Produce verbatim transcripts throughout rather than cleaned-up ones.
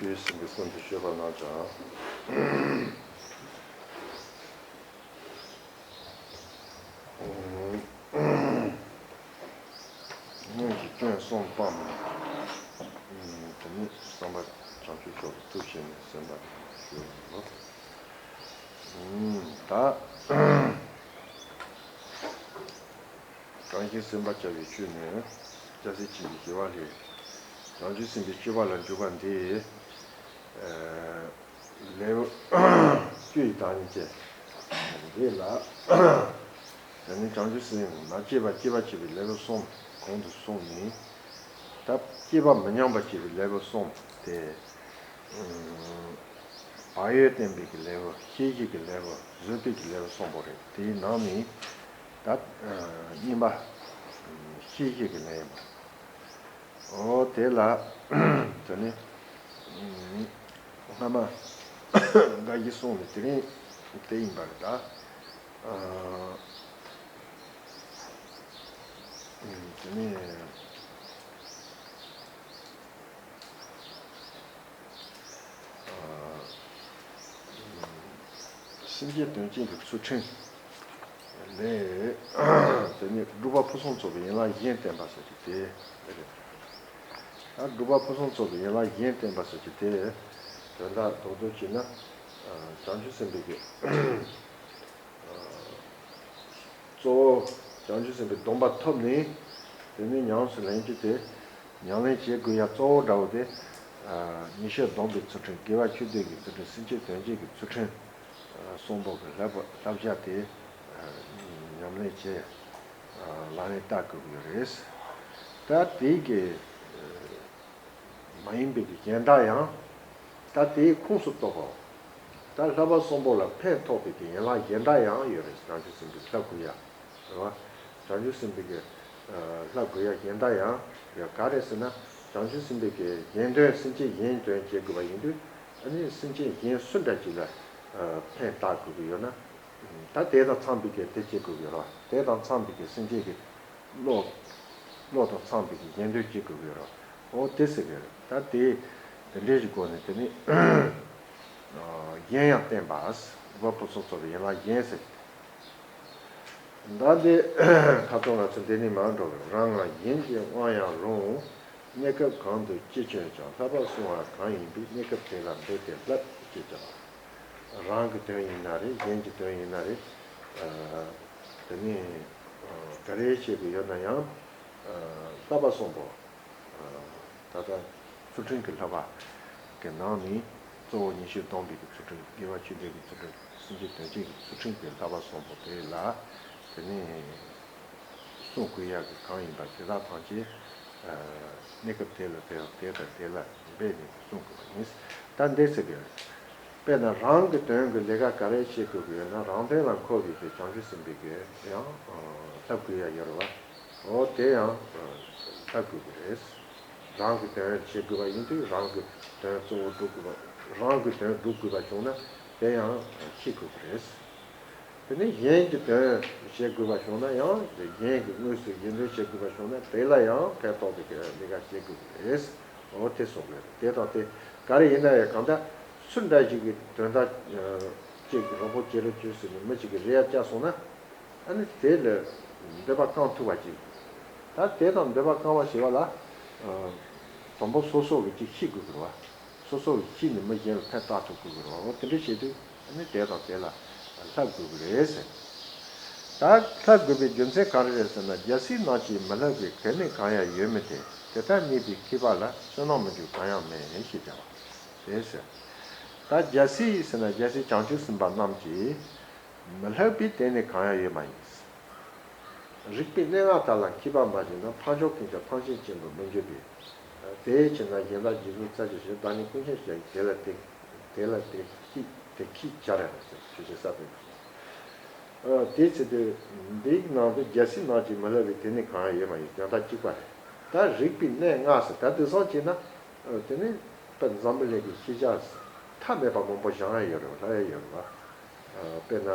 ཡོད་ཟིན་གྱི་སེམས་དུ་ཤོད་པ་ན་ཀྱང་། སྔོན་གྱི་སྐྱོན་གསུམ་སྤངས་ནས། དེ་ནས་བསམ་པ་བྱང་ཆུབ་མཆོག་ཏུ་ཐུགས་བསྐྱེད་ནས་ཟིན་པར་ཞུ་ལོ། ད། གང་ཞིག་སེམས་པར་བྱ་བའི་ཆོས་ནི། སྐྱ་སེར་ཕྱིན་ཅི་ཞི་བ་ལས། བྱང་ཆུབ་སེམས་དཔའི་སྤྱོད་པ་ལ་འཇུག་པ་འདི། ལེའུ་བཅུ་ཡི་བདག་ཉིད་ཅན། འདི་ལ། དེ་ནི་བྱང་ཆུབ་སེམས་མ་སྐྱེས་པ་སྐྱེད་པར་བྱེད་པའི་ལེའུ་གསུམ་གོང་དུ་སོང་ནས། ད་སྐྱེས་པ་མི་ཉམས་པར་བྱེད་པའི་ལེའུ་གསུམ་སྟེ། བག་ཡོད་བསྟན་པའི་གི་ལེའུ། ཤེས་བྱའི་གི་ལེའུ། བཟོད་པའི་གི་ལེའུ་གསུམ་པོ་རེད། དེའི་ནང་ནས་ད་གཉིས་པ་ཤེས་བྱའི་གི་ལེའུ་ཡིན་པ། འོ་དེ་ལ་དེ་ནི་སྔ་མ་འགའ་ཞིག་གསུངས་ནས་དེ་རིང་དེ་ཡིན་པ་རེད་ད། དེ་ནི། སེམས་བསྐྱེད་དོན་བསྐྱེད་ཀྱི་ཚུལ་ཁྲིམས་ལས། དེ་ནི་སྒྲུབ་པ་ཕུན་སུམ་ཚོགས་པའི་ཡན་ལག་གཞན་བསྟན་པ་ཟེར་གྱི་དེ་རེད། ད་སྒྲུབ་པ་ཕུན་སུམ་ཚོགས་པའི་ཡན་ལག་གཞན་བསྟན་པ་ཟེར་གྱི་དེ་དོན་དག་རྡོག་རྡོག་བྱས་ན། བྱང་ཆུབ་སེམས་དཔའི་གི་གཙོ་བོ་བྱང་ཆུབ་སེམས་དཔའི་སྡོམ་པ་ཐོབ་ནས། དེ་ནས་ཉམས་སུ་ལེན་རྒྱུ་དེ། ཉམས་ལེན་བྱེད་དགོས་ཡ་གཙོ་བོ་འདྲ་བོ་དེ། ཉི་ཤུ་སྡོམ་པའི་ཚུལ་ཁྲིམས། དགེ་བ་བཅུ་ལྡན་གྱི་ཚུལ་ཁྲིམས། སེམས་བསྐྱེད་དོན་བསྐྱེད་ཀྱི་ཚུལ་ཁྲིམས་གསུམ་པོ་གི་བསླབ་པ་བསླབ་བྱ་དེ་ཉམས་ལེན་བྱེད། ལག་ལེན་བསྟར་དགོས་ཀྱི་ཡོད་རེད། ད་དེའི་གི་མ་ཡིན་པའི་གི་གཞན་དག་ཡང་། ད་དེའི་ཁོངས་སུ་གཏོགས་པའོ། ད་བསླབ་པ་གསུམ་པོ་ལ་ཕན་ཐོགས་པའི་གི་ཡན་ལག་གཞན་དག་ཡང་ཡོད་རེད། བྱང་ཆུབ་སེམས་དཔའི་བསླབ་དགོས་ཡ། རེད་བ། བྱང་ཆུབ་སེམས་དཔའི་གི་བསླབ་དགོས་ཡ་གཞན་དག་ཡང་ཡོད། ག་རེ་ཟེར་ན། བྱང་ཆུབ་སེམས་དཔའི་གི་གཞན་དོན། སེམས་ཅན་གཞན་དོན་བྱེད་དགོས་པ་ཡིན་དུས། ཨ་ནི་སེམས་ཅན་གཞན་སུ་འདྲ་ཅིག་ལ་ཕན་བཏགས་དགོས་ཀྱི་ཡོད་ན། ད་དེ་དང་འཚམས་པའི་གི་དེ་བྱེད་དགོས་ཀྱི་རེད་བ། དེ་དང་འཚམས་པའི་གི་སེམས་ཅན་གི་བློ། བློ་དང་འཚམས་པའི་གི་གཞན་དོན་བྱེད་དགོས་ཀྱི་རེད་བ། འོ་དེ་ཟེར་གི་རེད། ད་དེ་དེ་འདྲའི་གི་སྒོ་ནས་དེ་ནི་གཞན་ཡང་བསྟན་པ། སྒྲུབ་པ་ཕུན་སུམ་ཚོགས་པའི་ཡན་ལག་གཞན་ཟེར། ད་འདི་ཁ་ཚོན་ང་ཚོ་འདི་ནས་མར་འགྲོ་གི་རེད། རང་ལ་གཞན་གྱིས་དབང་ཡང་རུང་། གནས་སྐབས་གང་དུ་ཅི་བྱོན་ཀྱང་། བསླབ་པ་བསྲུང་བ་གང་ཡིན་པའི། གནས་སྐབས་དེ་ལ་འབད་དེ་བསླབ་ཅེས་བྱ་བ། རང་གི་དོན་ཡིན་ན་རེད། གཞན་གྱི་དོན་ཡིན་ན་རེད། དེ་ནས་ག་རེ་བྱེད་དགོས་ཡོད་ན་ཡང་། བསླབ་པ་གསུམ་པོ། ད་ལྟ་ཚུལ་ཁྲིམས་ཀྱི་བསླབ་པ་གི་ནང་ནས་གཙོ་བོ་ཉི་ཤུ་སྡོམ་པའི་གི་ཚུལ་ཁྲིམས། དགེ་བ་བཅུ་ལྡན་གྱི་ཚུལ་ཁྲིམས། སེམས་བསྐྱེད་དོན་བསྐྱེད་ཀྱི་ཚུལ་ཁྲིམས་ཀྱི་བསླབ་པ་གསུམ་པོ་དེ་ལ། དེ་ནས་བསྲུང་དགོས་ཡག་གི་གང་ཡིན་པ་དེ་དག་ཐམས་ཅད་གནས་སྐབས་དེ་ལ་དེ་དང་དེ་ལ་འབད་ནས་བསྲུང་དགོས་པ་ཡིན། ད་འདི་ཟེར་གི་རེད། དཔེར་ན་རང་གི་དོན་གྱི་ལས་ཀ་ག་རེ་བྱེད་དགོས་ཀྱི་ཡོད་ན། རང་དོན་ལ་མཁོ་བའི་གི་བྱང་ཆུབ་སེམས་དཔའི་གི་ཡང་བསླབ་དགོས་ཡ་ཡོད་རེད་བ། འོ་དེ་ཡང་བསླབ་དགོས་ཀྱི་རེད། རང་གི་དོན་བྱེད་དགོས་པ་ཡིན་དུས་རང་གི་དོན་གཙོ་བོ་སྒྲུབ་དགོས་པ། རང་གི་དོན་སྒྲུབ་དགོས་པ་བྱུང་ན་དེ་ཡང་ཤེས་དགོས་ཀྱི་རེད། དེ་ནས་གཞན་གྱི་དོན་བྱེད་དགོས་པ་བྱུང་ན་ཡང་། གཞན་གྱི་དངོས་སུ་གཞན་དོན་བྱེད་དགོས་པ་བྱུང་ན་དེ་ལ་ཡང་ཕན་ཐོགས་པའི་གི་ལས་ཀ་བྱེད་དགོས་ཀྱི་རེད། འོ་དེ་གསུངས་པ་རེད། དེ་དང་དེ་ག་རེ་ཡིན་ན་ཡང་གང་ལྟར་སུ་འདྲ་ཞིག་གི་དོན་དག་ཅིག་རོགས་པ་བྱེད་རོགས་བྱོས་ཟེར་ནས་མི་གཅིག་གིས་རེ་བ་བཅངས་སོང་ན། ཨ་ནི་དེ་ལ་འདོད་པ་བསྐང་ཐུབ་པ་ཅིག་ད་དེ་དང་འདོད་པ་བསྐང་བ་ཞེས་པ་ལ། དང་པོ་སོ་སོ་གིས་ཅིག་ཤེས་དགོས་ཀྱི་རེད་བ། སོ་སོ་གིས་ཤེས་ནས་མི་གཞན་ལ་ཕན་བཏགས་ཐུབ་དགོས་ཀྱི་རེད་བ། འོ་དེ་འདྲ་བྱེད་དུས་ཨ་ནི་དེ་དང་དེ་ལ་བསླབ་དགོས་ཀྱི་རེད་ཟེར། ད་བསླབ་དགོས་པའི་རྒྱུ་མཚན་ག་རེ་རེད་ཟེར་ན། རྒྱལ་སྲས་རྣམས་ཀྱིས་མི་བསླབ་པའི་གལ་གནད་གང་ཡང་ཡོད་མི་སྟེ། དེ་ལྟར་གནས་པའི་མཁས་པ་ལ་བསོད་ནམས་མི་འཇུག་གང་ཡང་མེད་ཞེས་བྱ་བ་རེད་ཟེར། ད་རྒྱལ་སྲས་ཟེར་ན་རྒྱལ་སྲས་བྱང་ཆུབ་སེམས་དཔའ་རྣམས་ཀྱིས་མི་བསླབ་པའི་གཏན་ནས་གང་ཡང་ཡོད་མ་ཡིན། རིག་པའི་གནས་ལྔ་དག་ལ་མཁས་པ་མ་བྱས་ན། འཕགས་མཆོག་ཀུན་ཀྱང་ཐམས་ཅད་མཁྱེན་པར་མི་འགྱུར་བས། དེའི་ཕྱིར་ན་གཞན་དག་རྗེས་བཟུང་བཙལ་ཞིང་བཞེས། བདག་ནི་ཀུན་མཁྱེན་ཞེས་བྱ་ཡི། དེ་ལ་དེ་དེ་ལ་དེ་ཤེས་དེ་ཤེས་བྱ་ར་ཟེར། ཆོས་ཀྱི་ས་བོན། དེའི་ཚེ་དེ་འདིའི་ནང་དུ་རྒྱལ་སྲས་རྣམས་ཀྱིས་མི་བསླབ་པའི་གཏན་ནས་གང་ཡང་ཡོད་མ་ཡིན། དོན་དག་གཅིག་པ་རེད། ད་རིག་པའི་གནས་ལྔ་ཟེར། ད་དེང་སང་བྱས་ན། ཨ། དེ་ནས་དཔེ་འཛམ་བུ་གླིང་གི་ཤེས་བྱ་མཐའ་མེད་པ་མང་པོ་སྦྱང་ཡ་ཡོད་རེད་བ། ལྷག་ཡ་ཡོད་རེད་བ། ཨ། དཔེར་ན།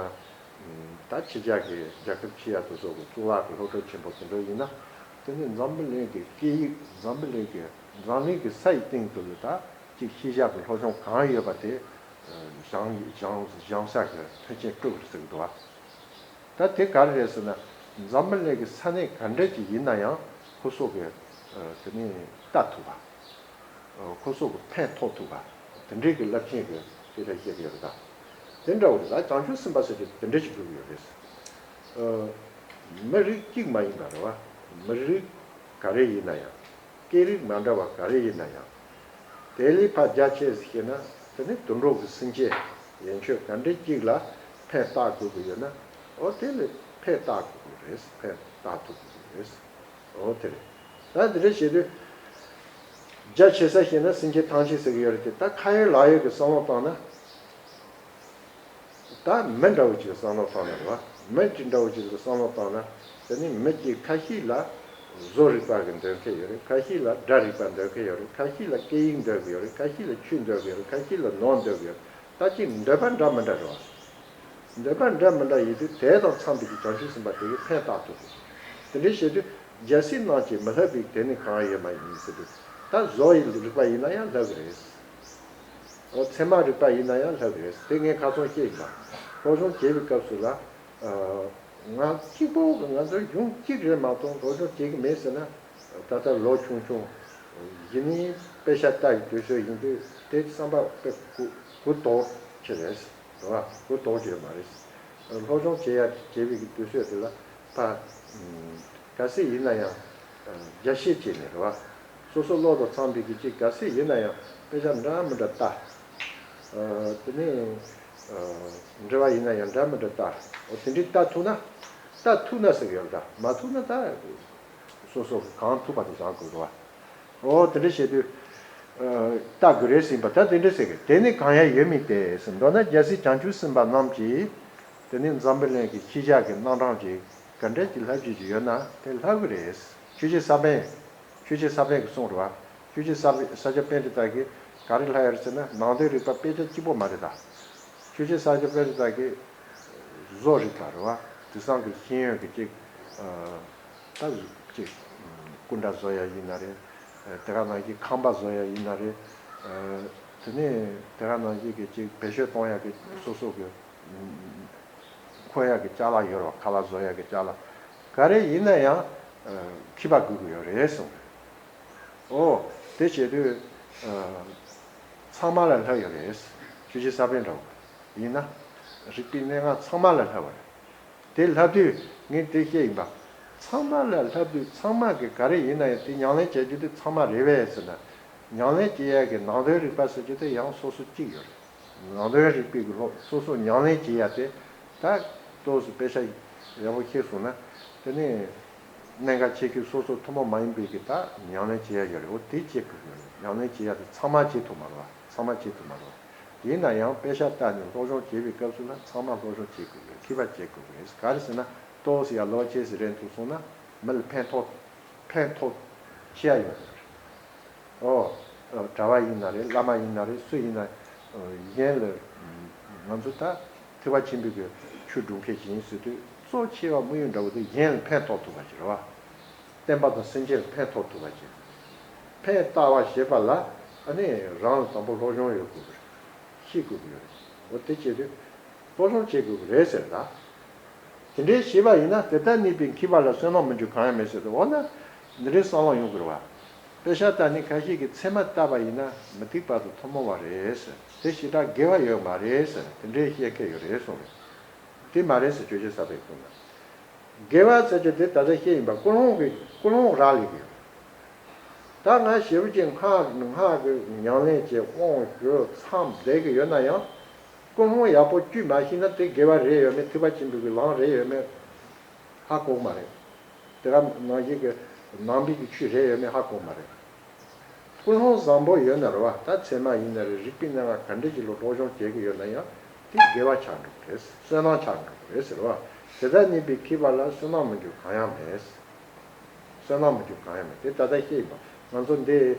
ད་ཕྱི་རྒྱལ་གྱི་རྒྱལ་ཁབ་ཆེ་ཡ་དེ་ཚོ་གི་གཙུག་ལག་གི་སློབ་གྲྭ་ཆེན་པོ་དེ་འདྲ་ཡིན་ན། དེ་ནས་འཛམ་བུ་གླིང་གི་སྐད་ཡིག་འཛམ་བུ་གླིང་གི་འཛམ་གླིང་གི་ས་ཡི་སྟེང་དུ་ལ་ད་ གཅིག་ཤེས་བྱ་གི་སློབ་སྦྱོང་གང་ཡོད་པ་དེ་སྦྱང་སྦྱང་སྦྱང་ས་གི་མཐུན་རྐྱེན་སྤྲོད་དགོས་ཟེར་གི་འདུག་བ། ད་དེ་ག་རེ་རེད་ཟེར་ན། འཛམ་བུ་གླིང་གི་ས་གནས་ག་འདྲ་ཅིག་ཡིན་ན་ཡང་ཁོ་ཚོ་གི་དེ་ནི་ལྟ་ཐུབ་པ། ཁོ་ཚོ་གི་ཕན་ཐོགས་ཐུབ་པ། དེ་འདྲའི་གི་རླབས་ཆེན་གི་དེ་འདྲ་བཤད་ཀྱི་ཡོད་རེད་ད། དེ་འདྲ་བོ་རེད་ད། བྱང་ཆུབ་སེམས་དཔའ་ཟེར་གྱི་དེ་འདྲ་ཅིག་དགོས་ཀྱི་ཡོད་རེད། མི་རིགས་གཅིག་མ་ཡིན་པ་རེད་བ། མི་རིགས་ག་རེ་ཡིན་ན་ཡང་། སྐད་རིགས་མ་འདྲ་བ་ག་རེ་ཡིན་ན་ཡང་། དེ་ལས་ཕར་རྒྱ་ཆེ་ཟེར་ན་དེ་ནི་དུད་འགྲོ་གི་སེམས་ཅན་ཡན་ཆོད་ག་འདྲ་གཅིག་ལ་ཕན་བཏགས་དགོས་ཀྱི་ཡོད་ན། འོ་དེ་ལ་ཕན་བཏགས་དགོས་ཀྱི་རེད། ཕན་བཏགས་ཐུབ་དགོས་ཀྱི་རེད། འོ་དེ་རེད། ད་འདི་འདྲ་བྱེད་དུས། རྒྱ་ཆེ་ས་ཞིག་ན་སེམས་ཅན་ཐམས་ཅད་ཟེར་གྱི་ཡོད་རེད་དེ། ད་ཁ་ཡོད་ལག་ཡོད་ཀྱི་བསམ་བློ་བཏང་ན། ད་མི་འདྲ་བོ་ཅིག་བསམ་བློ་བཏང་ན་རེད་བ། མི་ཅིག་འདྲ་བོ་ཅིག་བསམ་བློ་བཏང་ན། དེ་ནི་མི་གཅིག་ཁ་ཤས་ལ་བཟོ་རིག་པ་གི་འདོད་མཁན་ཡོད་རེད། ཁ་ཤས་ལ་སྒྲ་རིག་པ་འདོད་མཁན་ཡོད་རེད། ཁ་ཤས་ལ་སྐད་ཡིག་འདོད་ཀྱི་ཡོད་རེད། ཁ་ཤས་ལ་ཆོས་འདོད་ཀྱི་ཡོད་རེད། ཁ་ཤས་ལ་ནོར་འདོད་ཀྱི་ཡོད་རེད། ད་ཅིག་འདོད་པ་འདྲ་མི་འདྲ་རེད་བ། འདོད་པ་འདྲ་མི་འདྲ་ཡིན་དུས་དེ་དང་འཚམས་པའི་གི་བྱང་ཆུབ་སེམས་དཔའ་དེ་གིས་ཕན་བཏགས་ཐུབ་དགོས། དེ་འདྲའི་བྱེད་དུས་རྒྱལ་སྲས་རྣམས་ཀྱིས་མི་བསླབ་པའི་དེ་ནི་གང་ཡོད་མ་ཡིན་ཟེར་དུས། ད་བཟོ་ཡི་རིག་པ་ཡིན་ན་ཡང་བསླབ་ཀྱི་རེད། འོ་ཚད་མ་རིག་པ་ཡིན་ན་ཡང་བསླབ་ཀྱི་རེད། དེ་ངས་ཁ་སང་བཤད་ཡིན་པ། སློབ་སྦྱོང་བྱེད་པའི་སྐབས་སུ་ལ། ང་གཅིག་པོ་གི་ང་ཚོའི་གཞུང་གཅིག་རེད་མ་གཏོགས་སློབ་སྦྱོང་བྱེད་ཀྱི་མེད་ཟེར་ན། ད་ལྟ་ལོ་ཆུང་ཆུང་། གཞི་ནས་དཔེ་ཆ་ལྟ་ཡི་དུས་ཚོད་ཡིན་དུས་དེ་བསམ་པ་དཔེ་གུ་གུ་དོག་ཅིག་རེད། རེད་བ། གུ་དོག་ཅིག་མ་རེད། སློབ་སྦྱོང་བྱེད་ཡ་བྱེད་པའི་གི་དུས་ཚོད་དེ་ལ་ཕ། གལ་སྲིད་ཡིན་ན་ཡང་རྒྱ་བཤད་བྱས་ནས་རེད་བ། སོ་སོ་བློ་དང་འཚམས་པའི་གི་ཅིག་གལ་སྲིད་ཡིན་ན་ཡང་དཔེ་ཆ་འདྲ་མི་འདྲ་ལྟ། དེ་ནས་འབྲེལ་བ་ཡིན་ན་ཡང་འདྲ་མི་འདྲ་ལྟ། འོ་དེ་འདྲའི་ལྟ་ཐུབ་ན། ལྟ་ཐུབ་ན་ཟེར་གི་ཡོད་ད། མ་ཐུབ་ན་ད། སོ་སོ་གང་ཐུབ་པ་དེ་བཟང་དགོས་རེད་བ། འོ་དེ་འདྲ་བྱེད་དུས། ལྟ་དགོས་རེད་ཟེར་བ་ད་དེ་འདྲ་ཟེར་གི། དེ་ནི་གང་ཡང་ཡོད་མིན་ཏེ་ཟེར། མདོར་ན་རྒྱལ་སྲས་བྱང་ཆུབ་སེམས་དཔའ་རྣམས་ཀྱིས། དེ་ནི་འཛམ་བུ་གླིང་གི་ཤེས་བྱ་གི་རྣམ་གྲངས་ཀྱི་ག་འདྲ་གྱི་བསླབ་བྱ་ཅིག་ཡོད་ན་དེ་བསླབ་གི་རེད། ཆོས་རྗེ་ས་པཎ། ཆོས་རྗེ་ས་པཎ་གྱི་གསུང་རེད་བ། ཆོས་རྗེ་ས་པཎ་ས་སྐྱ་པཎྜི་ཏ་གིས་ག་རེ་ལབ་ཡོད་རེད་ཟེར་ན། ནང་དོན་རིག་པ་དཔེ་ཆ་གཅིག་པོ་མ་རེད་ད། ཆོས་རྗེ་ས་སྐྱ་པཎྜི་ཏ་གིས་བཟོ་རིག་པ་རེད་བ། དེང་སང་གི་ཤེས་ཡོན་གྱི་ཅིག་ད་ཅིག་སྐུ་འདྲ་བཟོ་ཡ་ཡིན་ན་རེད། དེ་ག་ནང་བཞིན་ཁང་པ་བཟོ་ཡ་ཡིན་ན་རེད། དེ་ནས་དེ་ག་ནང་བཞིན་གྱི་ཅིག་བེད་སྤྱོད་གཏོང་ཡ་གི་སོ་སོ་གི་མཁོ་ཡ་གི་ཅ་ལག་ཡོད་རེད་བ། ཁ་ལག་བཟོ་ཡ་གི་ཅ་ལག་ག་རེ་ཡིན་ན་ཡང་མཁས་པ་དགོས་ཀྱི་ཡོད་རེད་གསུངས། འོ། དེ་བྱེད་དུས། ཚང་མ་ལ་བསླབ་ཡོད་རེད། ཆོས་རྗེ་ས་པཎ་འདྲ་བོ། ཡིན་ན། རིག་པའི་གནས་ལྔ་ཚང་མ་ལ་བསླབ་པ་རེད། དེ་བསླབ་དུས་ངས་དེ་བཤད་ཡིན་པ། ཚང་མ་ལ་བསླབ་དུས་ཚང་མ་གི་ག་རེ་ཡིན་ན་ཡང་དེ་ཉམས་ལེན་བྱ་རྒྱུ་དེ་ཚང་མ་རེད་པས་ཟེར་ན། ཉམས་ལེན་བྱེད་ཡ་གི་ནང་དོན་རིག་པ་ཟེར་རྒྱུ་དེ་ཡང་སོ་སོ་གཅིག་ཡོད་རེད། ནང་དོན་རིག་པའི་གི་སློབ་སོ་སོ་ཉམས་ལེན་བྱེད་ཡ་དེ། ད་ཏོག་ཙམ་དཔེ་ཆ་ཡག་པོ་ཤེས་སོང་ན། དེ་ནས་གནད་འགག་ཆེ་ཤོས་སོ་སོ་ཐུན་མོང་མ་ཡིན་པའི་གི་ད་ཉམས་ལེན་བྱེད་ཡ་ཡོད་རེད། འོ་དེ་བྱེད་དགོས་ཀྱི་ཡོད་རེད། ཉམས་ལེན་བྱེད་ཡ་དེ་ཚང་མ་བྱེད་ཐུབ་མ་རེད་བ། ཚང་མ་བྱེད་ཐུབ་མ་རེད་བ། ཡིན་ན་ཡང་དཔེ་ཆ་ལྟ་ནས་སློབ་སྦྱོང་བྱེད་པའི་སྐབས་སུ་ལ་ཚང་མ་སློབ་སྦྱོང་བྱེད་དགོས་ཀྱི་རེད། མཁས་པ་བྱེད་དགོས་ཀྱི་རེད། ག་རེ་ཟེར་ན་ཏོག་ཙམ་ཡར་ལོགས་ཅེས་ཟེར་རན་ཐུབ་སོང་ན་མི་ལ་ཕན་ཐོགས། ཕན་ཐོགས་ཆེ་ཡ་ཡོང་གི་རེད། ཨོ། ཨོ། གྲྭ་པ་ཡིན་ན་རེད། བླ་མ་ཡིན་ན་རེད། སུ་ཡིན་ན། ཨོ། གཞན་ལ། ང་ཚོ་ད་ཐེག་པ་ཆེན་པོའི་གི་ཆོས་སྒྲུབ་མཁན་ཞིག་ཡིན་ཟེར་དུས་གཙོ་ཆེ་བ་དམིགས་ཡུལ་འདྲ་བོ་དེ་གཞན་ལ་ཕན་ཐོགས་ཐུབ་པ་ཞིག་རེད་བ། བསྟན་པ་དང་སེམས་ཅན་ལ་ཕན་ཐོགས་ཐུབ་པ་ཞིག་ཕན་བཏགས་པ་ཞེས་པ་ལ་ཨ་ནི་རང་ལ་དང་པོ་སློབ་སྦྱོང་ཡོད་དགོས་པ་རེད། ཤེས་དགོས་ཀྱི་ཡོད་རེད། འོ་དེ་བྱེད་དུས་སློབ་སྦྱོང་བྱེད་དགོས་ཀྱི་རེད་ཟེར་ད། དེ་འདྲའི་ཤེས་པ་ཡིན་ན་དེ་ལྟར་གནས་པའི་མཁས་པ་ལ་བསོད་ནམས་མི་འགྱུར་གང་ཡང་མེད་ཟེར་དུས། འོ་ན་འདི་འདྲའི་བསམ་བློ་ཡོང་དགོས་རེད་བ། དཔེ་ཆ་ལྟ་ནས་ཁ་ཤས་ཀྱིས་ཚད་མ་ལྟ་བ་ཡིན་ན་མུ་སྟེགས་པ་དང་ཐུན་མོང་བ་རེད་ཟེར། དེ་ཞེ་དྲག་དགེ་བ་ཡོད་མ་རེད་ཟེར། དེ་འདྲའི་བཤད་མཁན་ཡོད་རེད་གསུངས་རེད། དེ་མ་རེད་ཟེར། ཆོས་རྗེ་ས་པཎ་གསུངས་ན། དགེ་བ་ཟེར་རྒྱུ་དེ་ད་ལྟ་བཤད་ཡིན་པ། ཀུན་སློང་གི་ཀུན་སློང་རག་ལས་ཀྱི་ཡོད། ད་ང་ཞེ་པོ་ཅིག་སྔགས་སྔགས་ཀྱི་ཉམས་ལེན་བྱེད། དབང་ཞུ་མཚམས་བསྡད་ཀྱི་ཡོད་ན་ཡང་། ཀུན་སློང་ཡག་པོ་བཅོས་མ་ཤེས་ན་དེ་དགེ་བ་རེད་ཡོད་མེད། ཐེག་པ་ཆེན་པོའི་གི་ལམ་རེད་ཡོད་མེད་ཧ་གོ་གི་མ་རེད། དེ་ག་ནང་བཞིན་གྱི་ནང་པའི་གི་ཆོས་རེད་ཡོད་མེད་ཧ་གོ་གི་མ་རེད། ཀུན་སློང་བཟང་པོ་ཡོད་ན་རེད་བ། ད་ཚད་མ་ཡིན་ན་རེད། རིག་པའི་གནས་ལྔ་ག་འདྲ་ཅིག་ལ་སློབ་སྦྱོང་བྱེད་ཀྱི་ཡོད་ན་ཡང་དེ་དགེ་བ་ཆགས་འགྲོ་གི་རེད། བསོད་ནམས་ཆགས་འགྲོ་གི་རེད་ཟེར་བ། དེ་ལྟར་གནས་པའི་མཁས་པ་ལ་བསོད་ནམས་མི་འགྱུར་གང་ཡང་མེད། བསོད་ནམས་མི་འགྱུར་གང་ཡང་མེད། དེ་ད་ལྟ་བཤད་ཡིན་པ། ང་ཚོ་འདི་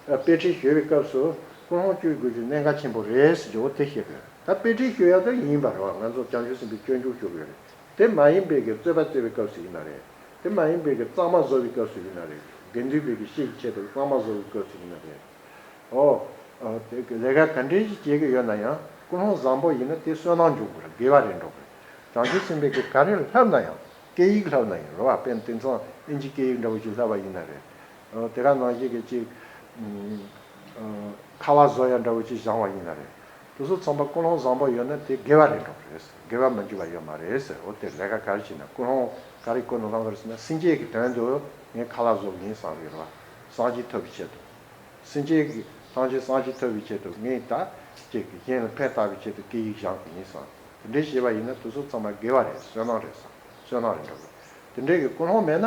དཔེ་ཁྲིད་ཞུ་བའི་སྐབས་སུ་ཀུན་སློང་བཅོས་དགོས་རྒྱུ་གནད་འགག་ཆེན་པོ་རེད་ཟེར་རྒྱུ་འོ་དེ་བཤད་དགོས། ད་དཔེ་ཁྲིད་ཞུ་ཡག་ད་ཡིན་པ་རེད་བ། ང་ཚོ་བྱང་ཆུབ་སེམས་དཔའི་སྤྱོད་འཇུག་ཞུ་གི་ཡོད་རེད། དེ་མ་ཡིན་པའི་གི་རྩོད་པ་རྩོད་པའི་སྐབས་སུ་ཡིན་ན་རེད། དེ་མ་ཡིན་པའི་གི་གཙང་མ་བཟོ་བའི་སྐབས་སུ་ཡིན་ན་རེད། དགེ་འདུན་པའི་གི་ཤེས་ཀྱི་ཆེད་དུ་གཙང་མ་བཟོ་བའི་སྐབས་སུ་ཡིན་ན་རེད། ཨོ། ཨ། དེ་གི་ལས་ཀ་ག་འདྲ་ཞིག་བྱེད་ཀྱི་ཡོད་ན་ཡང་ཀུན་སློང་བཟང་པོ་ཡིན་ན་དེ་བསོད་ནམས་འབྱུང་གི་རེད། དགེ་བ་རེད་འགྲོ་གི་རེད། བྱང་ཆུབ་སེམས་དཔའི་གི་ག་རེ་ལྷབ་ན་ཡང་། སྐད་ཡིག་ལྷབ་ན་ཡང་རེད་བ། དཔེར་ན་དེང་སང་ཨིན་ཇི་སྐད་ཡིག་འདྲ་བོ་ཅིག་ལྷབ་པ་ཡིན་ན་རེད། ཨ། དེ་ག་ནང་བཞིན་གི་ཅིག་ཨ། ཁ་པར་བཟོ་ཡ་འདྲ་བོ་ཅིག་སྦྱང་བ་ཡིན་ན་རེད། དེ་ཚོ་ཚང་མ་ཀུན་སློང་བཟང་པོ་ཡོད་ན་དེ་དགེ་བ་རེད་འགྲོ་གི་རེད། དགེ་བ་མི་འཇུག་པ་ཡོད་མ་རེད་ཟེར། འོ་དེ་ལས་ཀ་ག་རེ་བྱེད་ན་ཀུན་སློང་ག་རེ་ཀུན་སློང་བཟང་པོ་རེད་ཟེར་ན་སེམས་ཅན་གྱི་དོན་དུ་ངས་ཁ་པར་བཟོ་གི་ཡིན་བསམ་གི་རེད་བ། སངས་རྒྱས་ཐོབ་པའི་ཆེད་དུ། སེམས་ཅན་གྱི་ཐམས་ཅད་སངས་རྒྱས་ཐོབ་པའི་ཆེད་དུ་ངས་ད་ཅིག་གཞན་ལ་ཕན་བཏགས་པའི་ཆེད་དུ་སྐད་ཡིག་སྦྱང་གི་ཡིན་བསམ། དེ་འདྲའི་བྱས་པ་ཡིན་ན་དེ་ཚོ་ཚང་མ་དགེ་བ་རེད། བསོད་ནམས་རེད་བསམ། བསོད་ནམས་རེད་འགྲོ་གི། དེ་འདྲའི་གི་ཀུན་སློང་མེད་ན།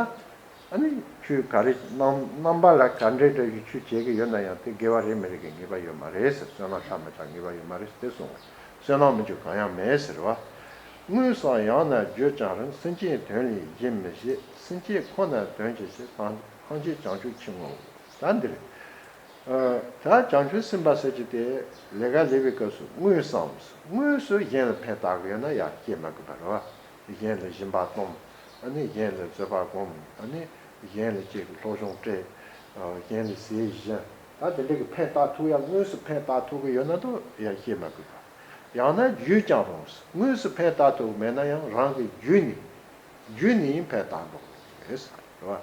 ཨ་ནི་ཁྱོད་ག་རེ་རྣམ་རྣམ་པ་ལ་ག་འདྲའི་འདྲ་ཞིག་ཁྱོད་བྱེད་ཀྱི་ཡོད་ན་ཡང་དེ་དགེ་བ་རེད་མི་རེད་ཀྱི་ངེས་པ་ཡོད་མ་རེད་ཟེར། བསོད་ནམས་ཆགས་མི་ཆགས་ངེས་པ་ཡོད་མ་རེད་ཟེར་དེ་གསུངས། བསོད་ནམས་མི་འཇུག་གང་ཡང་མེད་ཟེར་བ། དངོས་སམ་ཡང་ན་བརྗོད་ཀྱང་རུང་། སེམས་ཅན་དོན་ལས་གཞན་མི་བྱེད། སེམས་ཅན་ཁོ་ན་དོན་གྱི་ཕྱིར། ཐམས་ཅད་བྱང་ཆུབ་ཕྱིར་བསྔོའོ། ད་འདིར། ཨ། ད་བྱང་ཆུབ་སེམས་དཔའ་ཟེར་གྱི་དེ་ལས་ཀ་ལས་པའི་སྐབས་སུ་དངོས་སམ། དངོས་སུ་གཞན་ལ་ཕན་བཏགས་ཀྱི་ཡོད་ན་ཡང་སྐྱེ་མ་དགོས་པ་རེད་བ། གཞན་ལ་སྦྱིན་པ་གཏོང་། ཨ་ནི་གཞན་ལ་བཟོད་པ་སྒོམ། ཨ་ནི་གཞན་ལ་ཅིག་སློབ་སྦྱོང་སྤྲད། ཨ། གཞན་ལ་ཟས་སྦྱིན། ད་དེ་འདྲ་གི་ཕན་བཏགས་ཐུབ་ཡ་དངོས་སུ་ཕན་བཏགས་ཐུབ་ཀྱི་ཡོད་ན་དོ་ཡ་བཤད་མ་དགོས་པ། ཡང་ན་བརྗོད་ཀྱང་རུང་། དངོས་སུ་ཕན་བཏགས་ཐུབ་ཀྱི་མེད་ན་ཡང་རང་གི་བརྒྱུད་ནས། བརྒྱུད་ནས་ཕན་བཏགས་འགྲོ་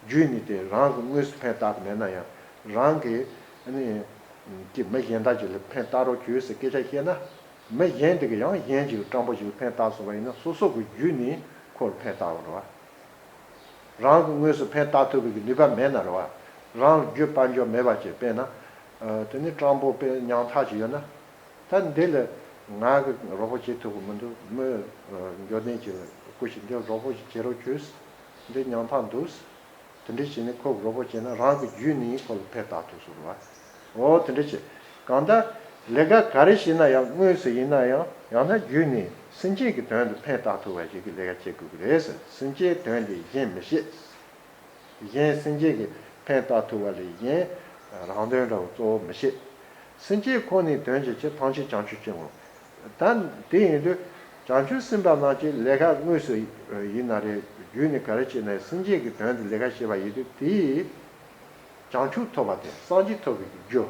གི་རེད། རེད་བ། བརྒྱུད་ནས་དེ་རང་གི་དངོས་སུ་ཕན་བཏགས་མེད་ན་ཡང་རང་གི་ཨ་ནི་ཀྱི་མི་གཞན་དག་ཅིག་ལ་ཕན་བཏགས་རོགས་བྱོས་ཟེར་སྐད་ཆ་བཤད་ན། མི་གཞན་དེ་གི་ཡང་གཞན་ཅིག་སྤྲང་པོ་ཞིག་ལ་ཕན་བཏགས་སོང་བ་ཡིན་ན་སོ་སོ་གི་བརྒྱུད་ནས་ཁོ་ལ་ཕན་བཏགས་པ་རེད་བ། རང་གི་དངོས་སུ་ཕན་བཏགས་ཐུབ་པའི་གི་ནུས་པ་མེད་ན་རེད་བ། རང་ལ་རྒྱུ་དཔལ་འབྱོར་མེད་པ་ཅིག་དཔེར་ན། ཨ། དེ་ནི་སྤྲང་པོ་དཔེ་ཉམ་ཐག་ཅིག་ཡོད་ན། ད་འདི་ལ་ང་གི་རོགས་པ་བྱེད་ཐུབ་ཀྱི་མི་འདུག་མི་འབྱོར་ལྡན་ཅིག་ལ་སྐུ་ཞིག་འདི་རོགས་པ་ཞིག་བྱེད་རོགས་བྱོས། འདི་ཉམ་ཐག་འདུག་དེ་འདྲ་བྱས་ནས་ཁོ་གི་རོགས་པ་བྱས་ན་རང་གི་རྒྱུད་ནས་ཁོ་ལ་ཕན་བཏགས་ཐུབ་སོང་རེད་བ། འོ་དེ་འདྲ་བྱས། གང་ལྟར་ལས་ཀ་ག་རེ་བྱེད་ན་ཡང་དངོས་སུ་ཡིན་ན་ཡང་ཡང་ན་བརྒྱུད་ནས་སེམས་ཅན་གྱི་དོན་དུ་ཕན་བཏགས་ཐུབ་པ་ཞིག་གི་ལས་ཀ་བྱེད་དགོས་ཀྱི་རེད་ཟེར། སེམས་ཅན་དོན་ལས་གཞན་མི་བྱེད། གཞན་སེམས་ཅན་གྱི་ཕན་བཏགས་ཐུབ་པ་ལས་གཞན་རང་དོན་འདྲ་བོ་གཙོ་བོ་མི་བྱེད། སེམས་ཅན་ཁོ་ནའི་དོན་གྱི་ཕྱིར། ཐམས་ཅད་བྱང་ཆུབ་ཕྱིར་བསྔོ། ད་དེ་ཡིན་དུས་བྱང་ཆུབ་སེམས་དཔའ་རྣམས་ཀྱི་ལས་ཀ་དངོས་སུ་ཡིན་ན་རེད། བརྒྱུད་ནས་ག་རེ་བྱས་ན་སེམས་ཅན་གྱི་དོན་དུ་ལས་ཀ་བྱེད་པ་ཡིན་དུས་དེས་བྱང་ཆུབ་ཐོབ་པ་དེ་སངས་རྒྱས་ཐོབ་པའི་རྒྱུ་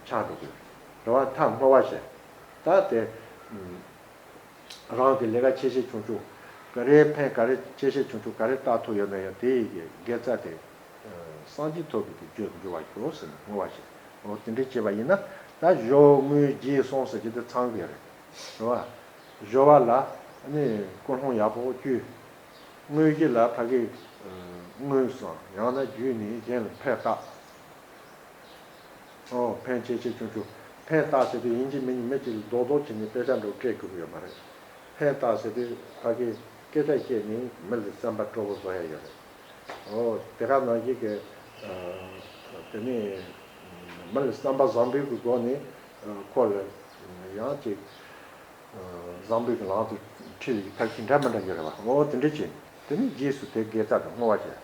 ཆགས་འགྲོ་གི་རེད་བ། ཐལ་བསྔོ་བ་བྱས། ད་དེ། རང་གི་ལས་ཀ་ཆེ་ཆེ་ཆུང་ཆུང་། ག་རེ་ཕན་ག་རེ་ཆེ་ཆེ་ཆུང་ཆུང་ག་རེ་བཏགས་ཐུབ་ཡོད་ན་ཡང་དེ་ཡི་གི་དགེ་རྩ་དེ། ཨ། སངས་རྒྱས་ཐོབ་པའི་གི་རྒྱུར་འགྱུར་བར་ཤོག་ཟེར་ནས་བསྔོ་བ་བྱེད། འོ་དེ་འདྲ་བྱས་པ་ཡིན་ན་ད་གཞོལ་བསྔོ་རྗེས་གསུམ་ཟེར་གྱི་དེ་ཚང་གི་རེད། རེད་བ། གཞོལ་བ་ལ་ནི་ཀུན་སློང་ཡག་པོ་བཅོས། བསྔོ་རྗེས་ལ་ཕ་གི། ཨ། དངོས་སམ་ཡང་ན་བརྒྱུད་ནས་གཞན་ལ་ཕན་བཏགས། ཨོ། ཕན་ཆེ་ཆེ་ཆུང་ཆུང་། ཕན་བཏགས་ཟེར་དུས་ཡིན་གཅིག་མིན་གཅིག་མི་གཅིག་ལ་རྡོག་རྡོག་བྱས་ནས་དཔེ་ཆ་འདྲ་བོ་སྤྲད་དགོས་ཀྱི་ཡོད་མ་རེད། ཕན་བཏགས་ཟེར་དུས་ཕ་གི་སྐད་ཆ་བཤད་ནས་མི་ལ་སེམས་པ་སྤྲོ་པོ་བཟོ་ཡ་ཡོད་རེད། ཨོ། དེ་ག་ནང་བཞིན་གྱི། ཨ། དེ་ནས་མི་ལ་བསམ་པ་བཟང་པོའི་གི་སྒོ་ནས། ཨ། ཁོ་ལ་ཡང་ཅིག་ཨ། བཟང་པོའི་གི་ལམ་དུ་ཁྲིད་ཡི་ཐབས་ཤེས་འདྲ་མི་འདྲ་ཡོད་རེད་བ། འོ་དེ་འདྲ་བྱས། དེ་ནས་རྗེས་སུ་དེ་དགེ་རྩ་དང་བསྔོ་བ་བྱས།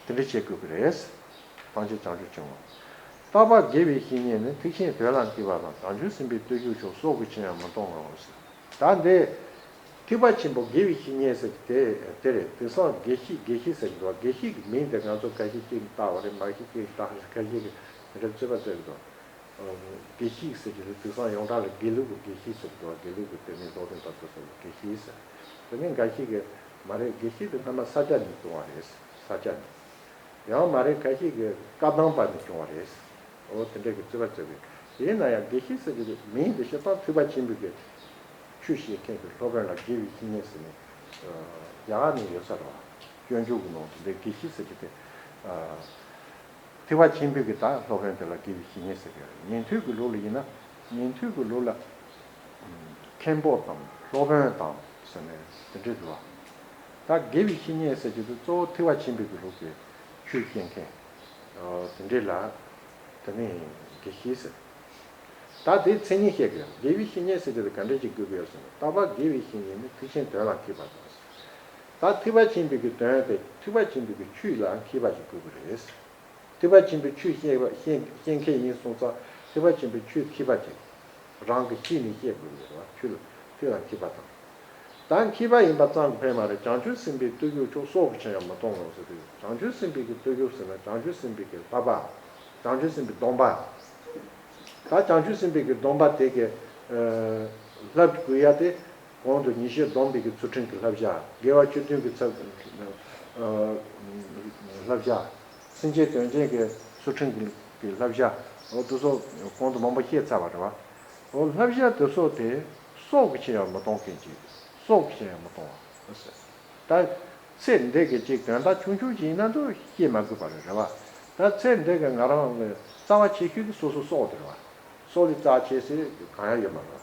དེ་འདྲ་བྱེད་དགོས་ཀྱི་རེད། ཐམས་ཅད་བྱང་ཆུབ་ཕྱིར་བསྔོ། རྟག་པར་དགེ་བའི་བཤེས་གཉེན་ནི། ཐེག་ཆེན་དོན་ལ་མཁས་པ་དང་། བྱང་ཆུབ་སེམས་དཔའི་བསྟོད་གཞུག་མཆོག་སྲོག་གི་ཕྱིར་ཡང་མི་གཏོང་ངོ་། ཟེར། ད་འདི། ཐེག་པ་ཆེན་པོ་དགེ་བའི་བཤེས་གཉེན་ཟེར་གྱི་དེ་དེ་རེད། དེང་སང་དགེ་བཤེས་དགེ་བཤེས་ཟེར་གྱི་འདུག་དགེ་བཤེས་ཀྱི་མིང་དེ་ང་ཚོ་ཁ་ཤས་ཅིག་བཏགས་པ་རེད། མ་ཤེས་ཅིག་བཏགས་རེད། ཁ་ཤས་ཀྱིས་དེ་འདྲ་རྩོད་པ་རྩོད་ཀྱི་འདུག་དགེ་བཤེས་ཟེར་གྱི་རེད། དེང་སང་ཡོངས་གྲགས་ལ་དགེ་ལུགས་ཀྱི་དགེ་བཤེས་ཟེར་གྱི་འདུག་དགེ་ལུགས་ཀྱི་དེ་ནས་སློབ་སྟོན་པ་དེ་ཚོ་ལ་དགེ་བཤེས་ཟེར། དེ་ནས་འགའ་ཞིག་གིས་མ་རེད། དགེ་བཤེས་དེ་སྔ་མ་ས་སྐྱ་ནས་བྱུང་བ་རེད། ས་སྐྱ་ནས། ཡང་མ་རེད། ཁ་ཤས་ཀྱིས་བཀའ་གདམས་པ་ནས་བྱུང་བ་རེད། འོ་དེ་འདྲ་གི་རྩོད་པ་རྩོད་པས། དེས་ན་ཡང་དགེ་བཤེས་ཟེར་གྱི་མིང་དེ་བྱས་ཙང་ཐེག་པ་ཆེན་པོའི་གི་ཆོས་བཤད་མཁན་གྱི་སློབ་དཔོན་ལ་དགེ་བའི་བཤེས་གཉེན་ཟེར་ནས། ཨ། རྒྱ་གར་ནས་ཡོད་ས་རེད་བ། སྤྱོད་འཇུག་གི་ནང་དུ་འདི་དགེ་བཤེས་ཟེར་གྱི་དེ། ཨ། ཐེག་པ་ཆེན་པོའི་གི་ད་སློབ་དཔོན་དེ་ལ་དགེ་བའི་བཤེས་གཉེན་ཟེར་གྱི་རེད། ཉན་ཐོས་ཀྱི་ལུགས་ལ་ཡིན་ན། ཉན་ཐོས་ཀྱི་ལུགས་ལ། ཨ། མཁན་པོ་དང་སློབ་དཔོན་དང་ཟེར་ནས་དེ་འདྲ་འདུག་བ། ད་དགེ་བའི་བཤེས་གཉེན་ཟེར་གྱི་དེ་གཙོ་བོ་ཐེག་པ་ཆེན་པོའི་གི་ལུགས་ཀྱི་ཆོས་བཤད་མཁན། ཨ། དེ་འདྲ་ལ། དེ་ནས་དགེ་བཤེས་ཟེར། ད་དེའི་མཚན་ཉིད་བཤད་ཀྱི་ཡོད། དགེ་བའི་བཤེས་གཉེན་ཟེར་གྱི་དེ་ག་འདྲ་ཅིག་དགོས་ཀྱི་ཡོད་ཟེར་ན། རྟག་པར་དགེ་བའི་བཤེས་གཉེན་ནི། ཐེག་ཆེན་དོན་ལ་མཁས་པ་དང་། ད་ཐེག་པ་ཆེན་པོའི་གི་དོན་དེ་ཐེག་པ་ཆེན་པོའི་གི་ཆོས་ལ་མཁས་པ་ཞིག་དགོས་ཀྱི་རེད། ཐེག་པ་ཆེན་པོའི་ཆོས་བཤད་པ་བཤད་བཤད་མཁན་ཡིན་སོང་ཙང་ཐེག་པ་ཆེན་པོའི་ཆོས་མཁས་པ་ཅིག་རང་གི་ཤེས་ནས་བཤད་དགོས་ཀྱི་རེད་བ། ཆོས་ལ་ཐོས་ལ་མཁས་པ་དང་། ད་མཁས་པ་ཡིན་པ་ཙམ་གྱིས་ཕན་མ་རེད། བྱང་ཆུབ་སེམས་དཔའི་བསྟོད་གཞུག་མཆོག་སྲོག་གི་ཕྱིར་ཡང་མི་གཏོང་ངོ་། ཟེར་དུས་བྱང་ཆུབ་སེམས་དཔའི་གི་བསྟོད་གཞུག་ཟེར་ན་བྱང་ཆུབ་སེམས་དཔའི་གི་བསླབ་པ། བྱང་ཆུབ་སེམས་དཔའི་སྡོམ་པ། ད་བྱང་ཆུབ་སེམས་དཔའི་གི་སྡོམ་པ་དེ་གི་ལྷབ་དགོས་ཡ་དེ། གོང་དུ་ཉི་ཤུས་བསྡོམས་པའི་གི་ཚུལ་ཁྲིམས་ཀྱི་བསླབ་བྱ། དགེ་བ་བཅུ་བདུན་གྱི་ཚབ་བསླབ་བྱ། སེམས་བསྐྱེད་དོན་ཆེན་གྱི་ཚུལ་ཁྲིམས་ཀྱི་བསླབ་བྱ། འོ་དེ་ཚོ་གོང་དུ་མང་པོ་བཤད་ཚར་བ་རེད་བ། འོ་བསླབ་བྱ་དེ་ཚོ་དེ་སྲོག་གི་ཕྱིར་ཡང་མི་གཏོང་མཁན་གྱི། སྲོག་གི་ཕྱིར་ཡང་མི་གཏོང་བ། ད་ཚེ་འདི་གི་ཅིག་དོན་དག་ཆུང་ཆུང་ཅིག་ཡིན་ན་འདུག་བཤད་མ་དགོས་པ་རེད་རེད་བ། ད་ཚེ་འདི་གི་ང་རང་གི་རྩ་བ་ཆེ་ཤོས་ཀྱི་སོ་སོ་སྲོག་དེ་རེད་བ། སྲོག་ལས་རྩ་ཆེ་ཟེར་གང་ཡང་ཡོད་མ་རེད།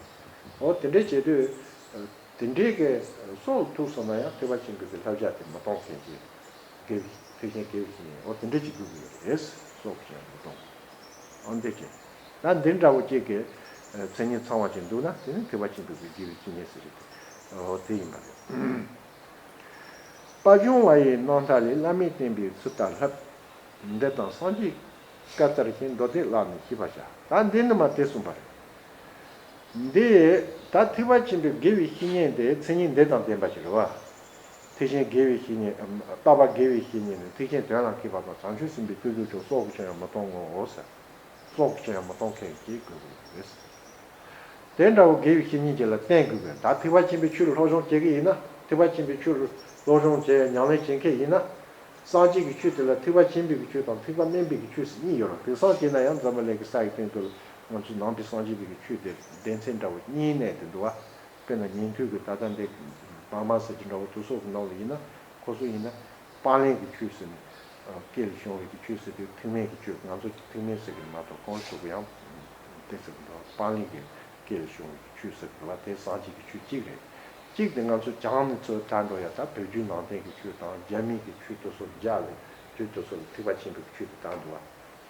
འོ་དེ་འདྲའི་བྱེད་དུས། དེ་འདྲའི་གི་སྲོག་ཐུག་སོང་ན་ཡང་ཐེག་པ་ཆེན་པོའི་གི་བསླབ་བྱ་དེ་མི་གཏོང་མཁན་གྱི། དགེ་བའི། ཐེག་ཆེན་དགེ་བའི་བཤེས་གཉེན། འོ་དེ་འདྲ་ཅིག་དགོས་ཀྱི་ཡོད་རེད། སྲོག་གི་ཕྱིར་མི་གཏོང་། འོ་འདི་བྱས། ད་འདི་འདྲ་བོ་ཅིག་གི་མཚན་ཉིད་ཚང་བ་ཅིག་འདུག་ན་དེ་ནི་ཐེག་པ་ཆེན་པོའི་གི་དགེ་བའི་བཤེས་གཉེན་ཟེར་གྱི། འོ་དེ་ཡིན་པ་རེད། པ་གཞུང་བ་ཡི་རྣམ་ཐར་ལས། བླ་མས་བསྟན་པའི་ཚུལ་ལྟར་བསླབ། འདི་དང་སངས་རྒྱས་བཀའ་ལྟར་བྱས། མདོ་སྡེ་བཀླགས་ནས་ཤེས་པར་བྱ། ད་འདི་ནི་མ་དེ་གསུངས་པ་རེད། འདི་ད་ཐེག་པ་ཆེན་པོའི་དགེ་བའི་བཤེས་གཉེན་དེ་མཚན་ཉིད་འདི་དང་ལྡན་པ་ཞིག་རེད་བ། ཐེག་ཆེན་དགེ་བའི་བཤེས་གཉེན། ཨ། ལྟ་བ་དགེ་བའི་བཤེས་གཉེན་ནི་ཐེག་ཆེན་དོན་ལ་མཁས་པ་དང་བྱང་ཆུབ་སེམས་དཔའི་བསྟན་བཅོས་མཆོག། སྲོག་གི་ཕྱིར་ཡང་མི་གཏོང་ངོ་། འོ་ཟེར། སྲོག་གི་ཕྱིར་ཡང་མི་གཏོང་མཁན་གྱི་དགོས་དགོས་རེད། དེ་འདྲ་བོ་དགེ་བའི་བཤེས་གཉེན་ཅིག་ལ་བསྟེན་དགོས་པས། ད་ཐེག་པ་ཆེན་པོའི་ཆོས་ལ་སློབ་སྦྱོང་བྱེད་ཀྱི་ཡིན་ན། ཐེག་པ་ཆེན་པོའི་ཆོས་ལ་སློབ་སྦྱོང་བྱེད། ཉམས་ལེན་བྱེད་མཁན་ཡིན་ན། སངས་རྒྱས་ཀྱི་ཆོས་དེ་ལ་ཐེག་པ་ཆེན་པོའི་གི་ཆོས་དང་ཐེག་པ་དམན་པའི་གི་ཆོས་སུ་གཉིས་ཡོད་རེད། དེང་སང་བྱས་ན་ཡང་འཛམ་བུ་གླིང་གི་ས་ཡི་སྟེང་དུ་ལ་ང་ཚོ་ནང་པའི་སངས་རྒྱས་པའི་གི་ཆོས་དེ་སྡེ་ཚན་འདྲ་བོ་གཉིས་གནས་ཏེ་འདུག་བ། དཔེར་ན་ཉན་ཐོས་ཀྱི་ད་ལྟ་འདི་བར་མ་ཟེར་གྱི་འདྲ་བོ་དེ་ཚོ་གི་ནང་ལ་ཡིན་ན། ཁོ་ཚོ་ཡིན་ན་སྤང་བླང་གི་ཆོས་ཟེར་ནས། སྐད་ལ་བྱུང་བའི་གི་ཆོས་ཟེར་དུས་ཐེག་དམན་གྱི་ཆོས། ང་ཚོ་ཐེག་དམན་ཟེར་གྱི་མ་གཏོགས་གང་ཞུ་གི་ཡང་དེ་ཟེར་གྱི་འདུག་སྤང་བླང་གི་སྐད་ལ་བྱུང་བའི་གི་ཆོས་ཟེར་གྱི་འདུག་བ། དེ་སངས་རྒྱས་ཀྱི་ཆོས་གཅིག་རེད། གཅིག་དེ་ང་ཚོ་བྱང་ནས་ཚུར་དར་འགྲོ་ཡ། ད་བོད་བརྒྱུད་ནང་བསྟན་གྱི་ཆོས་དང་རྒྱ་མིའི་གི་ཆོས་དེ་ཚོ་རྒྱ་ལ་ཆོས་དེ་ཚོ་ལ་ཐེག་པ་ཆེན་པོའི་གི་ཆོས་དེ་དར་འདུག་བ།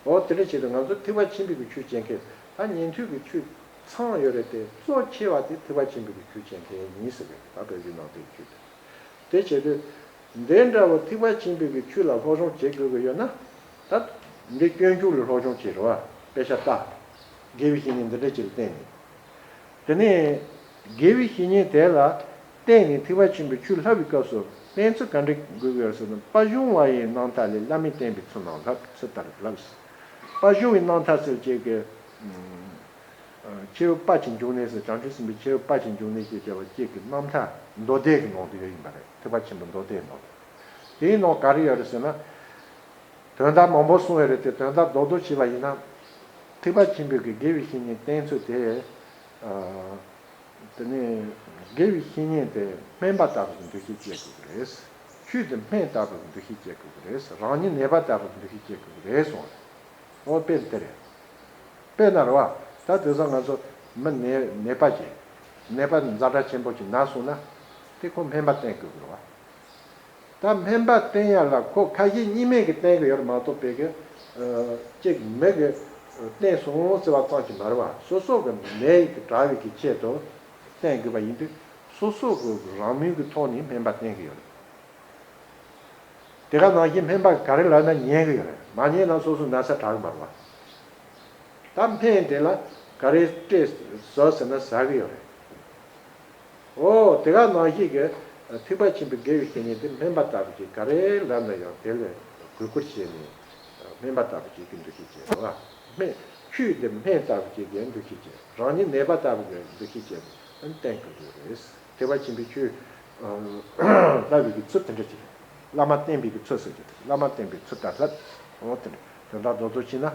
འོ་དེ་འདྲ་བྱས་ཏེ་ང་ཚོ་ཐེག་པ་ཆེན་པོའི་གི་ཆོས་བྱེད་མཁན་ད་ཉན་ཐོས་ཀྱི་ཆོས་ཚང་ཡོད་རེད་དེ། གཙོ་ཆེ་བ་དེ་ཐེག་པ་ཆེན་པོའི་གི་ཆོས་བྱེད་མཁན་ཡིན་ཟེར་གི། ད་བོད་བརྒྱུད་ནང་བསྟན་གྱི་ཆོས་དེ། དེ་བྱེད་དུས་འདི་འདྲ་བོ་ཐེག་པ་ཆེན་པོའི་གི་ཆོས་ལ་སློབ་སྦྱོང་བྱེད་དགོས་ཀྱི་ཡོད་ན། ད་འདི་སྤྱོད་འཇུག་ལ་སློབ་སྦྱོང་བྱེད་རོགས། དཔེ་ཆ་ལྟ། དགེ་བའི་བཤེས་གཉེན་འདི་འདྲ་ཅིག་ལ་བསྟེན་ནས། དེ་ནས་དགེ་བའི་བཤེས་གཉེན་དེ་ལ་བརྟེན་ནས་ཐེག་པ་ཆེན་པོའི་ཆོས་བསླབ་པའི་སྐབས་སུ་བསྟེན་ཚུལ་ག་འདྲ་དགོས་ཀྱི་ཡོད་ཟེར་ན། པ་གཞུང་བ་ཡི་རྣམ་ཐར་ལས། བླ་མས་བསྟན་པའི་ཚུལ་རྣམས་བསླབ། ཚུལ་ལྟར་བསླབ། པ་གཞུང་བའི་རྣམ་ཐར་ཟེར་ཅིག་གི། ཨ། ཁྱེའུ་དཔལ་གྱི་འབྱུང་གནས་ཟེར། བྱང་ཆུབ་སེམས་དཔའི་ཁྱེའུ་དཔལ་གྱི་འབྱུང་གནས་ཞེས་བྱ་བ་ཅིག་གི་རྣམ་ཐར་མདོ་སྡེ་གི་ནང་དུ་ཡོད་ཡིན་པ་རེད། ཐེག་པ་ཆེན་པོའི་མདོ་སྡེའི་ནང་དུ། དེའི་ནང་ག་རེ་ཡོད་རེད་ཟེར་ན། དོན་དག་མང་པོ་གསུངས་ཡོད་རེད་དེ། དོན་དག་རྡོག་རྡོག་བྱས་པ་ཡིན་ན། ཐེག་པ་ཆེན་པོའི་གི་དགེ་བའི་བཤེས་གཉེན་བསྟེན་ཚུལ་དེ། ཨ། དེ་ནས་དགེ་བའི་བཤེས་གཉེན་དེ་སྨན་པ་ལྟ་བུ་གི་འདུ་ཤེས་བསྐྱེད་དགོས་ཀྱི་རེད། ཆོས་དེ་སྨན་ལྟ་བུ་གི་འདུ་ཤེས་བསྐྱེད་དགོས་ཀྱི་རེད། རང་ཉིད་ནད་པ་ལྟ་བུ་གི་འདུ་ཤེས་བསྐྱེད་དགོས་ཀྱི་རེད་གསུངས་པ་རེད། འོ་དཔེ་དེ་རེད། དཔེར་ན་རེད་བ། ད་དེང་སང་ང་ཚོ་མི་ནད་ནད་པ་ཅིག་ནད་པ་ཛ་དྲག་ཆེན་པོ་ཅིག་ན་སོང་ན། དེ་ཁོ་སྨན་པ་བསྟེན་དགོས་ཀྱི་རེད་བ། ད་སྨན་པ་བསྟེན་ཡ་ལ་ཁོ་ཁ་ཞེ་གཉིས་མེད་ཀྱི་བསྟེན་གྱི་ཡོད་རེད་མ་གཏོགས། དཔེ་གི་ཨ་ཅིག་མི་གི་བསྟེན་སོང་ཟེར་བ་ཙམ་གྱིས་མ་རེད་བ། སོ་སོ་གི་ནད་ཀྱིས་དྲག་པའི་གི་ཆེད་དུ་བསྟེན་དགོས་པ་ཡིན་དུས། སོ་སོ་གི་རང་མོས་ཀྱི་ཐོག་ནས་སྨན་པ་བསྟེན་གྱི་ཡོད་རེད། དེ་ག་ནང་བཞིན་སྨན་པ་ག་རེ་ལབ་ན་ཉན་གྱི་ཡོད་རེད། མ་ཉན་ན་སོ་སོ་ན་ཚ་དྲག་གི་མ་རེད་བ། ད་སྨན་དེ་ལ་ག་རེ་སྤྲད་ཟོས་ཟེར་ན་ཟ་གི་ཡོད་རེད། འོ་དེ་ག་ནང་བཞིན་གྱི་ཐེག་པ་ཆེན་པོའི་དགེ་བའི་བཤེས་གཉེན་དེ་སྨན་པ་ལྟ་བུ་ཅིག་ག་རེ་ལབ་ན་ཡང་དེ་ལ་གུས་བཀུར་བྱས་ནས། སྨན་པ་ལྟ་བུ་ཅིག་གི་འདུ་ཤེས་བསྐྱེད་པ། སྨན་ཆོས་དེ་སྨན་ལྟ་བུ་ཅིག་གི་འདུ་ཤེས་བསྐྱེད། རང་ཉིད་ནད་པ་ལྟ་བུ་གི་འདུ་ཤེས་བསྐྱེད་ནས་བསྟེན་དགོས་ཀྱི་རེད། ཐེག་པ་ཆེན་པོའི་ཆོས་བསླབ་པའི་གི་ཚུལ་དེ་འདྲ་ཅིག་རེད། བླ་མ་བསྟེན་པའི་གི་ཚུལ་ཟེར་གྱི་རེད། བླ་མ་བསྟེན་པའི་ཚུལ་ལྟར་བསླབ། འོ་དེ་འདྲ། དོན་དག་རྡོག་རྡོག་བྱས་ན།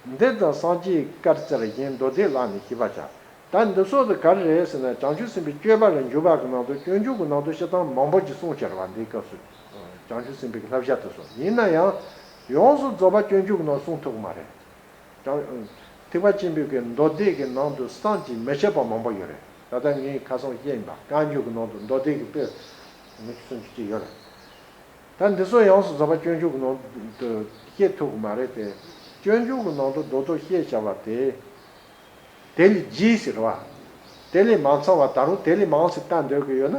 འདི་དང་སངས་རྒྱས་བཀའ་ལྟར་བྱས། མདོ་སྡེ་བཀླགས་ནས་ཤེས་པར་བྱ། ད་འདི་ཚོ་དེ་ག་རེ་རེད་ཟེར་ན། བྱང་ཆུབ་སེམས་དཔའི་སྤྱོད་པ་ལ་འཇུག་པ་གི་ནང་དུ། སྤྱོད་འཇུག་གི་ནང་དུ་སྤྱིར་བཏང་མང་པོ་ཅིག་གསུངས་བཞག་པ། འདིའི་སྐབས་སུ་བྱང་ཆུབ་སེམས་དཔའི་གི་བསླབ་བྱ་དེ་ཚོ་ཡིན་ན་ཡང་། ཡོངས་སུ་རྫོགས་པ་སྤྱོད་འཇུག་གི་ནང་གསུངས་ཐུབ་ཀྱི་མ་རེད། ཀྱང་། ཐེག་པ་ཆེན་པོའི་གི་མདོ་སྡེ་གི་ནང་དུ་བསམ་གྱིས་མི་ཁྱབ་པ་མང་པོ་ཡོད་རེད། ད་ལྟ་ངས་ཁ་སང་བཤད་ཡིན་པ། བཀའ་འགྱུར་གི་ནང་དུ་མདོ་སྡེ་གི་དཔེ་ཉི་ཤུ་སུམ་ཅུ་ཅིག་ཡོད་རེད། ད་འདི་ཚོ་ཡོངས་སུ་རྫོགས་པ་སྤྱོད་འཇུག་གི་ནང་དུ་བཤད་ཐུབ་ཀྱི་མ་རེད་དེ། སྤྱོད་འཇུག་གི་ནང་དུ་རྡོག་རྡོག་བཤད་བཞག་པ་དེ། དེ་ལས་རྒྱས་ཟེར་བ། དེ་ལས་མ་ཚང་བ། ད་རུང་དེ་ལས་མང་ཙམ་བལྟ་འདོད་ཀྱི་ཡོད་ན།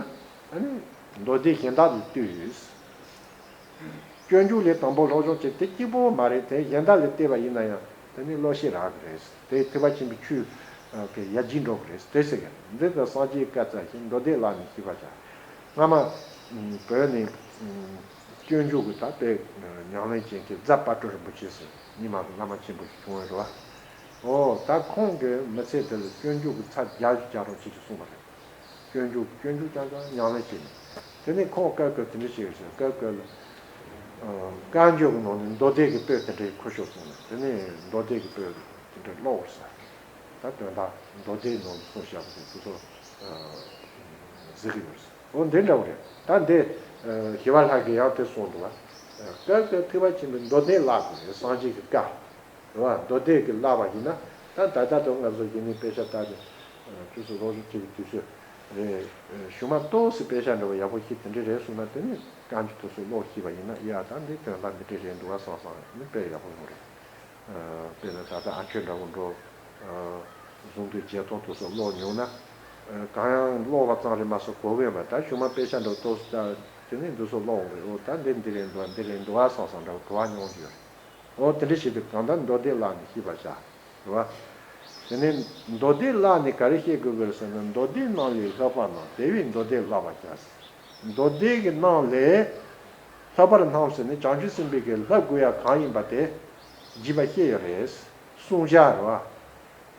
ཨ་ནི་མདོ་སྡེ་གཞན་དག་ལ་ལྟོས་ཡོད། སྤྱོད་འཇུག་ལས་དང་པོ་སློབ་སྦྱོང་བྱེད་དེ་གཅིག་པོ་མ་རེད་དེ། གཞན་དག་ལ་བལྟས་པ་ཡིན་ན་ཡང་དེ་ནི་བློ་ཤེས་རག་གི་རེད། དེ་ཐེག་པ་ཆེན་པོའི་ཆོས་ཀྱི་ཡར་རྒྱས་འགྲོ་གི་རེད། དེ་ཟེར་གི། འདི་ལྟར་སངས་རྒྱས་བཀའ་སྩལ་ཞིང་། མདོ་སྡེ་བཀླགས་ནས་ཤེས་པར་བྱ། སྔ་མ་བོད་ནས་སྤྱོད་འཇུག་གི་ད་དཔེ་ཉམས་ལེན་བྱེད་མཁན་རྫ་དཔལ་སྤྲུལ་རིན་པོ་ཆེ་ཟེར། རྙིང་མ་གི་བླ་མ་ཆེན་པོ་ཞིག་བྱུང་བ་རེད་བ། ཨོ་ད་ཁོང་གིས་མི་ཚེ་དེ་ལ་སྤྱོད་འཇུག་གི་ཚར་བརྒྱ་ཞིག་བརྒྱ་རོགས་བྱེད་ཀྱི་གསུངས་པ་རེད། སྤྱོད་འཇུག་སྤྱོད་འཇུག་ཀྱང་ཀྱང་ཉམས་ལེན་བྱས་ནས། དེ་ནས་ཁོང་སྐབས་སྐབས་དེ་འདྲ་བྱས་ཟེར་སྐབས་སྐབས་ལ། བཀའ་འགྱུར་གྱི་ནང་ནས་མདོ་སྡེ་གི་པོད་དེ་འདྲའི་ཁུ་ཤོ་གསུངས་ནས་དེ་ནས་མདོ་སྡེ་གི་པོད་དེ་འདྲ་ཀློག་ཟེར། ད་དོན་དག་མདོ་སྡེའི་ནང་དུ་གསུངས་བཞག་པ་དེ་ཚོ་གཟིགས་ཀྱི་ཡོད་ཟེར། འོ་འདི་འདྲ་བོ་རེད། ད་འདི་ཞི་བ་ལྷ་གིས་ཡང་དེ་གསུངས་འདུག་བ། སྐབས་སྐབས་ཐེག་པ་ཆེན་པོའི་མདོ་སྡེ་བཀླག་དགོས་རེད། སངས་རྒྱས་ཀྱི་བཀའ། རེད་བ། མདོ་སྡེ་གི་བཀླགས་པ་ཡིན་ན། ད་ད་ལྟ་དུ་ང་ཚོ་ཡིན་ནའི་དཔེ་ཆ་ལྟ་ནས་དུས་སུ་སློབ་སྦྱོང་བྱེད་ཀྱི་དུས་ཚོད་རེད། གཞུག་མ་ཏོག་ཙམ་དཔེ་ཆ་འདྲ་བ་ཡག་པོ་ཞིག་དེ་འདྲ་རེད་གསུངས་ན་དེ་ནི་གང་གི་དུས་སུ་ཀློག་ཤེས་པ་ཡིན་ན་ཡ་ད་འདི་དོན་དག་འདི་འདྲ་རེད་འདུག་བ་བསམ་བསམ་ནི་དཔེ་ཡག་པོ་ཡོང་རེད། དཔེར་ན་ད་ལྟ་ཨ་མཆོད་འདྲ་བོ་འགྲོ། གཟུངས་བསྡུས་བརྒྱད་སྟོང་དུས་སུ་ཀློག་མྱོང་ན། གང་ཡང་ཀློག་པ་ཙམ་རེད་མ་གཏོགས་གོ་གི་ཡོད་མ་རེད། ད་གཞུག་མ་དཔེ་ཆ་འདྲ་བོ་ཏོག་ཙམ་ལྟ་དེ་ནི་འདི་ཚོ་ཀློག་འོང་རེད། འོ་ད་འདི་འདི་རེད་འདུག་བ་འདི་རེད་འདུག་བ་བསམ་བསམ་འདྲ་བོ་གོ་བ་མྱོང་རྒྱུ་ཡོད་རེད། འོ་དེ་འདྲ་ཞིག་དུས་གང་ལྟར་མདོ་སྡེ་བཀླགས་ནས་ཤེས་པར་བྱ། རེད་བ། དེ་ནས་མདོ་སྡེ་བཀླགས་ནས་ག་རེ་ཤེས་དགོས་ཀྱི་རེད་ཟེར་ན། མདོ་སྡེ་རྣམས་ལས་ལྷག་པ་རྣམས་དེ་བས་མདོ་སྡེ་བཀླག་པར་བྱ། མདོ་སྡེ་གི་ནང་ལས་ལྷག་པར་རྣམས་ཟེར་ནས་བྱང་ཆུབ་སེམས་དཔའི་གི་ལྷག་དགོས་ཡ་གང་ཡིན་པ་དེ་རྒྱས་པ་བཤད་ཡོད་རེད། བསྲུང་བྱ་རེད་བ།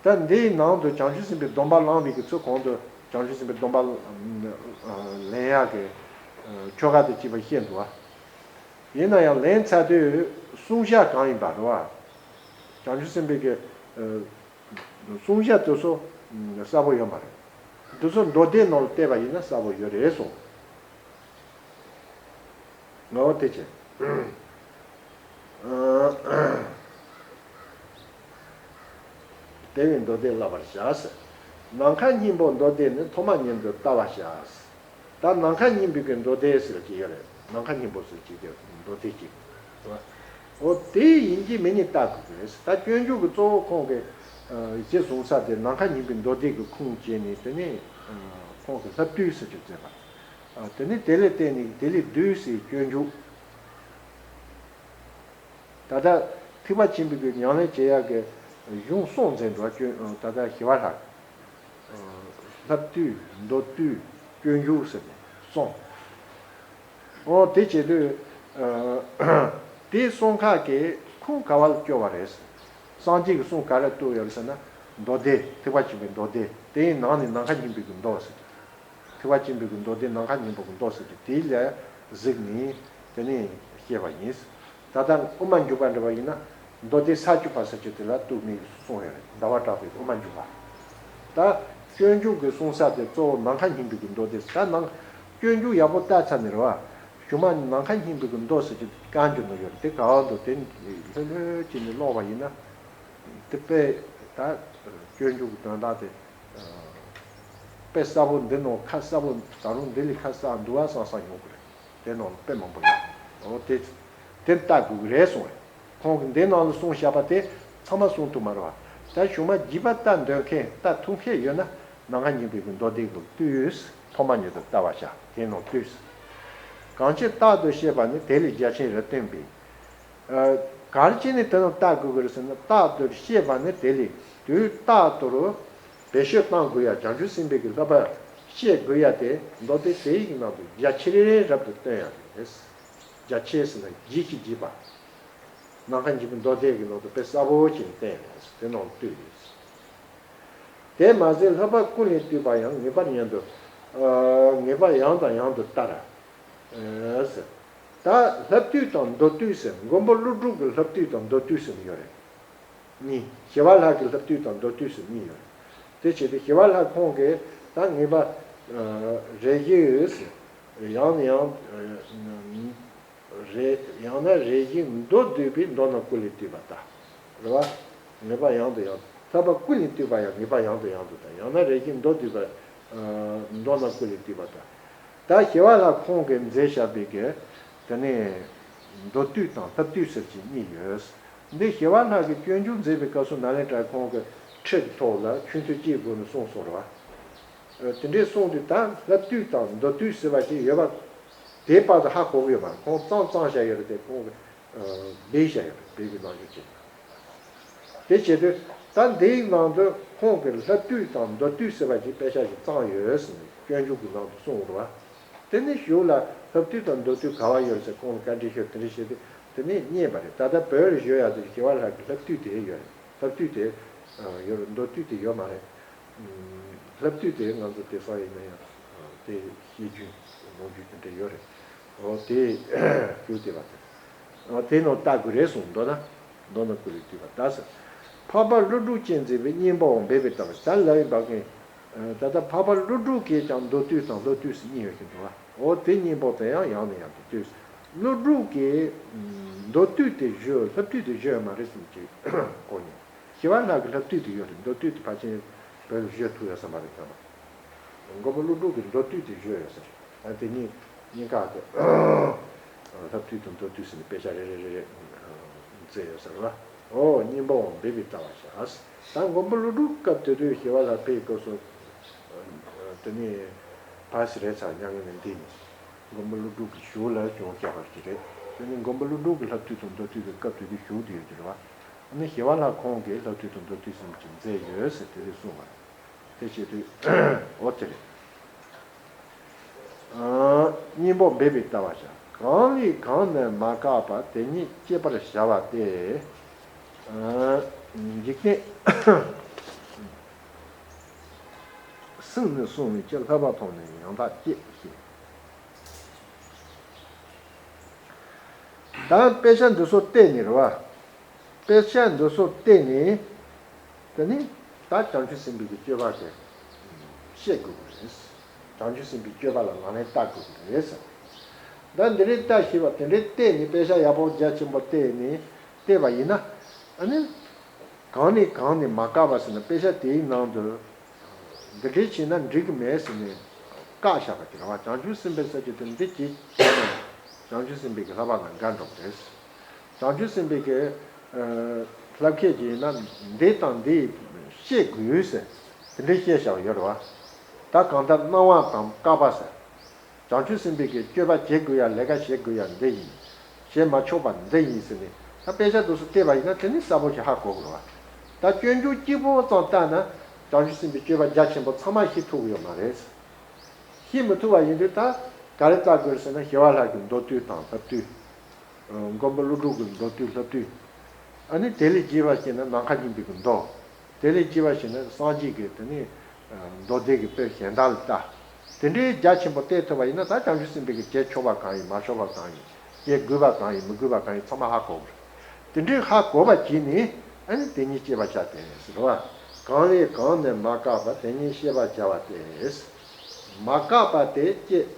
ད་འདིའི་ནང་དུ་བྱང་ཆུབ་སེམས་དཔའི་སྡོམ་པ་བླངས་པའི་གི་ཚུལ་གོང་དུ་བྱང་ཆུབ་སེམས་དཔའི་སྡོམ་པ་ལེན་ཡག་གི་ཆོ་ག་དང་བཅས་པ་བཤད་འདུག་བ། ཡིན་ན་ཡང་ལེན་ཚར་དུས་བསྲུང་བྱ་གང་ཡིན་པ་རེད་བ། བྱང་ཆུབ་སེམས་དཔའི་གི་བསྲུང་བྱ་དེ་ཚོ་གསལ་པོ་ཡོད་མ་རེད། དེ་ཚོ་མདོ་སྡེ་ནང་ལ་བལྟས་པ་ཡིན་ན་གསལ་པོ་ཡོད་རེད་གསུངས། ངའོ་དེ་བྱས། དེ་བས་མདོ་སྡེ་བཀླག་པར་བྱ་ཟེར། ནམ་མཁའ་སྙིང་པོ་མདོ་སྡེ་ནི་ཐོག་མ་ཉིད་དུ་བལྟ་བར་བྱ་ཟེར། ད་ནམ་མཁའ་སྙིང་པོའི་གི་མདོ་སྡེ་ཟེར་གྱི་ཡོད་རེད། ནམ་མཁའ་སྙིང་པོ་ཟེར་གྱི་ཡོད་མདོ་སྡེ་གཅིག་རེད་བ། འོ་དེ་ཡིན་གྱི་མིན་ནི་བལྟ་དགོས་ཀྱི་རེད། ད་སྤྱོད་འཇུག་གི་གཙོ་བོ་ཁོང་གི་གཞི་བཟུང་ས་དེ་ནམ་མཁའ་སྙིང་པོའི་མདོ་སྡེ་གི་ཁུངས་བཅད་ནས་དེ་ནས་ཁོང་གི་ལྷབ་བཏུས་ཟེར་གྱི་མཛད་པ། དེ་ནས་དེ་ལས་བརྟེན་ནས་དེ་ལས་བསྡུས་སའི་སྤྱོད་འཇུག་ད་ལྟ་ཐེག་པ་ཆེན་པོའི་གི་ཉམས་ལེན་བྱེད་ཡག་གི་གཞུང་གསུམ་མཛད་འགྲོ་བ། ད་ལྟ་ཞི་བ་ལྷ། ལྷབ་བཏུས། མདོ་བཏུས། སྤྱོད་འཇུག་ཟེར་ནས་གསུམ། འོ་དེ་བྱེད་དུས། དེ་གསུམ་ཁག་གི་ཁུངས་ག་བ་ལ་སྐྱོར་བ་རེད། སངས་རྒྱས་ཀྱི་གསུང་ག་རེ་གཏུགས་ཡོད་རེད་ཟེར་ན། མདོ་སྡེ། ཐེག་པ་ཆེན་པོའི་མདོ་སྡེ། དེའི་ནང་ནས་ནམ་མཁའ་སྙིང་པོའི་གི་མདོ་ཟེར། ཐེག་པ་ཆེན་པོའི་གི་མདོ་སྡེ་ནམ་མཁའ་སྙིང་པོ་གི་མདོ་ཟེར་གྱི་དེ་ལ་གཟིགས་ནས་དེ་ནས་བཤད་པ་ཡིན། ད་ལྟ་དབུ་མ་འཇུག་པ་འདྲ་བ་ཡིན་ན་མདོ་སྡེ་ས་བཅུ་པ་ཟེར་གྱི་དེ་ལ་གཏུགས་ནས་གསུངས་ཡོད་རེད། ཟླ་བ་གྲགས་པའི་དབུ་མ་འཇུག་པ། ད་སྤྱོད་འཇུག་གི་གསུང་ས་དེ་གཙོ་བོ་ནམ་མཁའ་སྙིང་པོའི་གི་མདོ་སྡེ། ད་ནང་སྤྱོད་འཇུག་ཡག་པོ་བལྟས་ཚར་ནས་རེད་བ། གཞུག་མ་ནམ་མཁའ་སྙིང་པོའི་གི་མདོ་ཟེར་གྱི་བཀའ་འགྱུར་ནང་ཡོད་རེད། དེ་ག་བ་འདུག་དེ་ལྷོད་ལྷོད་བྱས་ནས་ཀློག་པ་ཡིན་ན། དེ་དཔེ་ད་སྤྱོད་འཇུག་གི་དོན་དག་དེ་དཔེ་གསལ་པོ། འདི་ནང་ཁ་གསལ་པོ། ད་རུང་འདི་ལས་ཁ་གསལ་འདུག་བ་བསམ་བསམ་ཡོང་གི་རེད། དེ་ནང་དཔེ་མང་པོ་ཡོད། འོ་དེ་དེ་ལྟ་དགོས་ཀྱི་རེད་གསུངས་རེད། ཁོང་གིས་འདི་ནང་ལ་གསུངས་བཞག་པ་དེ་ཚང་མ་གསུང་ཐུབ་མ་རེད་བ། ད་གཞུག་མ་རྒྱས་པ་ལྟ་འདོད་མཁན་ལྟ་ཐུབ་མཁན་ཡོད་ན་ནམ་མཁའ་སྙིང་པོའི་གི་མདོ་སྡེ་གི་བཏུས། ཐོག་མ་ཉིད་དུ་བལྟ་བར་བྱ། དེ་ནང་བཏུས། གང་ཕྱིར་རྟག་ཏུ་ཤེས་པ་ནི་དེ་ལས་རྒྱ་ཆེན་རབ་བསྟན་པའི། ག་རེ་བྱས་ནས་དེ་ནང་བལྟ་དགོས་ཀྱི་རེད་ཟེར་ན། རྟག་ཏུ་ཤེས་པ་ནི་དེ་ལས། དུས་རྟག་ཏུ་རུ་བེད་སྤྱོད་གཏང་དགོས་ཡ། བྱང་ཆུབ་སེམས་དཔའི་གི་བསླབ་པ་ཤེས་དགོས་ཡ་དེ་མདོ་སྡེ་དེའི་ནང་དུ་རྒྱ་ཆེ་རབ་ཏུ་བསྟན་ཡ་རེད། རྒྱ་ཆེ་ཟེར་ན་རྒྱས་ཤིང་རྒྱས་པ། ནམ་མཁའ་སྙིང་པོའི་མདོ་སྡེ་གི་ནང་དུ་དཔེ་གསལ་པོ་བྱས་ནས་བསྟན་ཡ་རེད། དེ་ནང་བཏུས་ཡོད། དེ་མ་ཟད་ལྷག་པར་ཀུན་ལས་བཏུས་པ་ཡང་ངེས་པར་ཉན་དུ། ངེས་པར་ཡང་དང་ཡང་དུ་ལྟ་ར། ཟེར། ད་ལྷབ་བཏུས་དང་མདོ་བཏུས་ཟེར། མགོན་པོ་ཀླུ་སྒྲུབ་ཀྱི་ལྷབ་བཏུས་དང་མདོ་བཏུས་ཟེར་ནས་ཡོད་རེད། གཉིས། ཞི་བ་ལྷ་གི་ལྷབ་བཏུས་དང་མདོ་བཏུས་ཟེར་གཉིས་ཡོད་རེད། དེ་བྱས་ཏེ་ཞི་བ་ལྷ་ཁོང་གིས་ད་ངེས་པ་རེ་ཞིག་ཡང་ནས་ཡང་། རེ་ཡང་ན་རེ་ཞིག་མདོ་སྡུད་པའི་མདོ་རྣམས་ཀུན་ལས་བཏུས་པ་ལྟ། རེད་བ། ངེས་པ་ཡང་དུ་ཡང་དུ། ལྷག་པར་ཀུན་ལས་བཏུས་པ་ཡང་ངེས་པ་ཡང་དུ་ཡང་དུ་ལྟ། ཡང་ན་རེ་ཞིག་མདོ་སྡུད་པ། མདོ་རྣམས་ཀུན་ལས་བཏུས་པ་ལྟ། ད་ཞི་བ་ལྷ་ཁོང་གིས་མཛད་བཞག་པའི་གི་དེ་ནས་མདོ་བཏུས་དང་ལྷབ་བཏུས་ཟེར་གྱི་གཉིས་ཡོད། འདི་ཞི་བ་ལྷ་གིས་སྤྱོད་འཇུག་མཛད་པའི་སྐབས་སུ་ནཱ་ལེནྡྲ་ཁོང་གི་ཁྲི་གི་ཐོག་ལ་ཆུ་ཚོད་གཅིག་སྒོ་ནས་གསུངས་སོང་རེད་བ། དེ་འདྲའི་གསུངས་དུས་ད་ལྷབ་བཏུས་དང་མདོ་བཏུས་ཟེར་བ་ཞིག་ཡོད་པ། དེའི་བར་དུ་ཧ་གོ་གི་ཡོད་མ་རེད། ཁོང་གཙང་གཙང་བཞག་ཡོད་རེད་དེ། ཁོང་གིས་སྦས་བཞག་ཡོད་རེད། སྦས་པའི་ནང་བཞིན་བྱས། དེ་བྱེད་དུས་ད་འདིའི་ནང་དུ་ཁོང་གིས་ལྷབ་བཏུས་དང་མདོ་བཏུས་ཟེར་བ་ཞིག་དཔེ་ཆ་ཞིག་བརྩམས་ཡོད་ཟེར་ནས་སྤྱོད་འཇུག་གི་ནང་དུ་གསུངས་རེད་བ། དེ་ནས་གཞུག་ལ་ལྷབ་བཏུས་དང་མདོ་བཏུས་ག་བ་ཡོད་ཟེར་ཁོང་ལ་བཀའ་འདྲི་ཞུས། དེ་འདྲ་བྱས་ཏེ་དེ་ནས་རྙེད་པ་རེད། ད་ལྟ་བོད་ལ་བཞུགས་ཡག་དེ་ཞི་བ་ལྷ་གི་ལྷབ་བཏུས་དེ་ཡོད་རེད། ལྷབ་བཏུས་དེ་ ཡོད་རེད། མདོ་བཏུས་དེ་ཡོད་མ་རེད། ལྷབ་བཏུས་དེ་ང་ཚོ་དེང་སང་ཡིན་ན་ཡང་དེ་བཤད་རྒྱུན་ལོ་རྒྱུས་དེ་འདྲ་ཡོད་རེད། འོ་དེ་རྒྱུ་དེ་བ་དེ་དེ་ནང་ལྟ་དགོས་རེད་གསུངས། མདོ་ན་མདོ་ན་ཀུ་རེ་བཏུས་པ་ད་ཟེར། འཕགས་པ་ཀླུ་སྒྲུབ་ཀྱིས་མཛད་པའི་སྙིང་པོའང་འབད་པའི་ལྟ་བ་ད་ལབ་ཡིན་པ་ཀིན། ད་ལྟ་འཕགས་པ་ཀླུ་སྒྲུབ་ཀྱིས་ཀྱང་མདོ་བཏུས་དང་ལྷབ་བཏུས་སུ་གཉིས་ཡོད་ཀྱི་འདུག་བ། འོ་དེ་གཉིས་པོ་དེ་ཡང་ཡང་ནས་ཡང་དུ་བཏུས། ཀླུ་སྒྲུབ་ཀྱིས་མདོ་བཏུས་དེ་བཞོས་ལྷབ་བཏུས་དེ་བཞོས་མ་རེད་བསམ་གྱི་གོ་ནས། ཞི་བ་ལྷ་གི་ལྷབ་བཏུས་དེ་ཡོད་རེད། མདོ་བཏུས་དེ་ཕལ་ཆེར་བོད་ལ་བཞོས་ཐུབ་ཡོད་ས་མ་རེད་ཀྱང་། མགོན་པོ་ཀླུ་སྒྲུབ་ཀྱིས་མདོ་བཏུས་དེ་བཞོས་ཡོད་ས་རེད། ཨ་དེ་གཉིས་གཉིས་ཀ་དེ་ལྷབ་བཏུས་དང་མདོ་བཏུས་ཟེར་ནས་དཔེ་ཆ་རེ་རེ་རེ་རེ་མཛད་ཡོད་ས་རེད་བ། འོ་སྙིང་པོའང་འབད་པའི་ལྟ་བ་བྱ། ད་མགོན་པོ་ཀླུ་སྒྲུབ་སྐབས་དེ་དུས་ཞི་བ་ལྷ་ཕེབས་སྐབས་སུ་དེ་ནས་ཕ་སི་རེད་ཚར་མྱ་ངན་ལས་འདས་ནས། མགོན་པོ་ཀླུ་སྒྲུབ་ཀྱི་གཞུག་ལ་བྱུང་བསྐྱར་བ་ཞིག་རེད། དེ་ནི་མགོན་པོ་ཀླུ་སྒྲུབ་ཀྱི་ལྷབ་བཏུས་དང་མདོ་བཏུས་ཀྱི་སྐབས་དེ་དུས་བཞུགས་བསྡད་ཡོད་ཀྱི་རེད་བ། ཨ་ནི་ཞི་བ་ལྷ་ཁོང་གིས་ལྷབ་བཏུས་དང་མདོ་བཏུས་གསུམ་གྱི་མཛད་ཡོད་ཟེར་དེ་རིགས་གསུངས་པ་རེད། དེ་བྱེད་དུས་འོ་དེ་རེད། སྙིང་པོ་འབད་པའི་ལྟ་བ་བྱ། གང་ལས་གང་ནས་མ་བཀག་པ་དེ་ཉིད་སྐྱེད་པར་བྱ་བ་སྟེ། འཇིག་རྟེན་སེམས་ནི་བསྲུང་བའི་ཕྱིར། ལྷག་པ་མཐོང་ནས་ཡང་དག་སྐྱེད་ཅེས། ད་དཔེ་ཆ་འདི་ཚོ་བལྟས་ནས་རེད་བ། དཔེ་ཆ་འདི་ཚོ་བལྟས་ནས་དེ་ནི་ད་བྱང་ཆུབ་སེམས་དཔའི་གི་སྤྱོད་པ་དེ་ཤེས་དགོས་ཀྱི་རེད། བྱང་ཆུབ་སེམས་དཔའི་སྤྱོད་པ་ལ་ལག་ལེན་བསྟར་དགོས་ཀྱི་རེད། ད་འདི་འདྲའི་ལྟ་ཤེས་པ་དེ་འདྲའི་བལྟས་ནས་དཔེ་ཆ་ཡག་པོ་རྒྱ་ཆེན་པོ་བལྟས་ནས་བལྟས་པ་ཡིན་ན། ཨ་ནི་གང་ནས་གང་ནས་མ་བཀག་པ་ཟེར་ན་དཔེ་ཆ་དེའི་ནང་དུ། འདི་འདྲའི་བྱས་ན་འགྲིག་གི་མེད་ཟེར་ནས་བཀག་བཞག་པ་དེ་རེད་བ། བྱང་ཆུབ་སེམས་དཔའི་ས་བཅུ་དེ་འདི་གཅིག་བྱས་ན་བྱང་ཆུབ་སེམས་དཔའི་གི་ལྷག་པ་དང་འགལ་འགྲོ་གི་རེད། བྱང་ཆུབ་སེམས་དཔའི་གི་ལྷག་ཁྱད་ཀྱི་ཡིན་ན་འདི་དང་འདི་ཤེས་དགོས་ཟེར་དེ་འདྲའི་བཤད་བཞག་པ་ཡོད་རེད་བ། ད་གང་ལྟར་སྣང་བ་དང་བཀག་པ་ཟེར། བྱང་ཆུབ་སེམས་དཔའི་གི་སྤྱོད་པ་བྱེད་དགོས་ཡ་ལས་ཀ་བྱེད་དགོས་ཡ་འདི་ཡིན། བྱེད་མ་ཆོག་པ་འདི་ཡིན་ཟེར་ནས་ད་དཔེ་ཆ་འདུག་སེ་བལྟས་པ་ཡིན་ན་དེ་ནི་གསལ་པོ་ཞིག་ཧ་གོ་དགོས་རེད་བ། ད་སྐྱོན་ཆུང་གཅིག་པོ་ཙམ་བལྟས་ན་བྱང་ཆུབ་སེམས་དཔའི་སྤྱོད་པ་རྒྱ་ཆེན་པོ་ཚང་མ་ཤེས་ཐུབ་ཀྱི་ཡོད་མ་རེད། ཤེས་མི་ཐུབ་པ་ཡིན་དུས་ད་ག་རེ་བལྟ་དགོས་ཟེར་ན་ཞི་བ་ལྷ་གི་མདོ་བཏུས་དང་ལྷག་བཏུས། མགོན་པོ་ཀླུ་སྒྲུབ་ཀྱི་མདོ་བཏུས་ལྷག་བཏུས། ཨ་ནི་དེ་ལས་རྒྱས་པ་བཤད་ན་ནམ་མཁའ་སྙིང་པོའི་གི་མདོ། དེ་ལས་རྒྱས་པ་བཤད་ན་སངས་རྒྱས་ཀྱི་དེ་ནི་མདོ་སྡེ་གི་དཔེ་གཞན་དག་ལ་ལྟ། དེ་འདྲའི་རྒྱ་ཆེན་པོ་བལྟས་ཐུབ་པ་ཡིན་ན་ད་བྱང་ཆུབ་སེམས་དཔའི་གི་བྱེད་ཆོག་པ་གང་ཡིན་མ་ཆོག་པ་གང་ཡིན། བྱེད་དགོས་པ་གང་ཡིན་མི་དགོས་པ་གང་ཡིན་ཚང་མ་ཧ་གོ་དགོས། དེ་འདྲའི་ཧ་གོ་བ་བྱས་ནས་ཨ་ནི་དེ་ཉིད་སྐྱེད་པར་བྱ་སྟེ་ཟེར་བ། གང་ལས་གང་ནས་མ་བཀག་པ་དེ་ཉིད་སྐྱེད་པར་བྱ་བ་སྟེ། མ་བཀག་པ་དེ་སྐྱེད།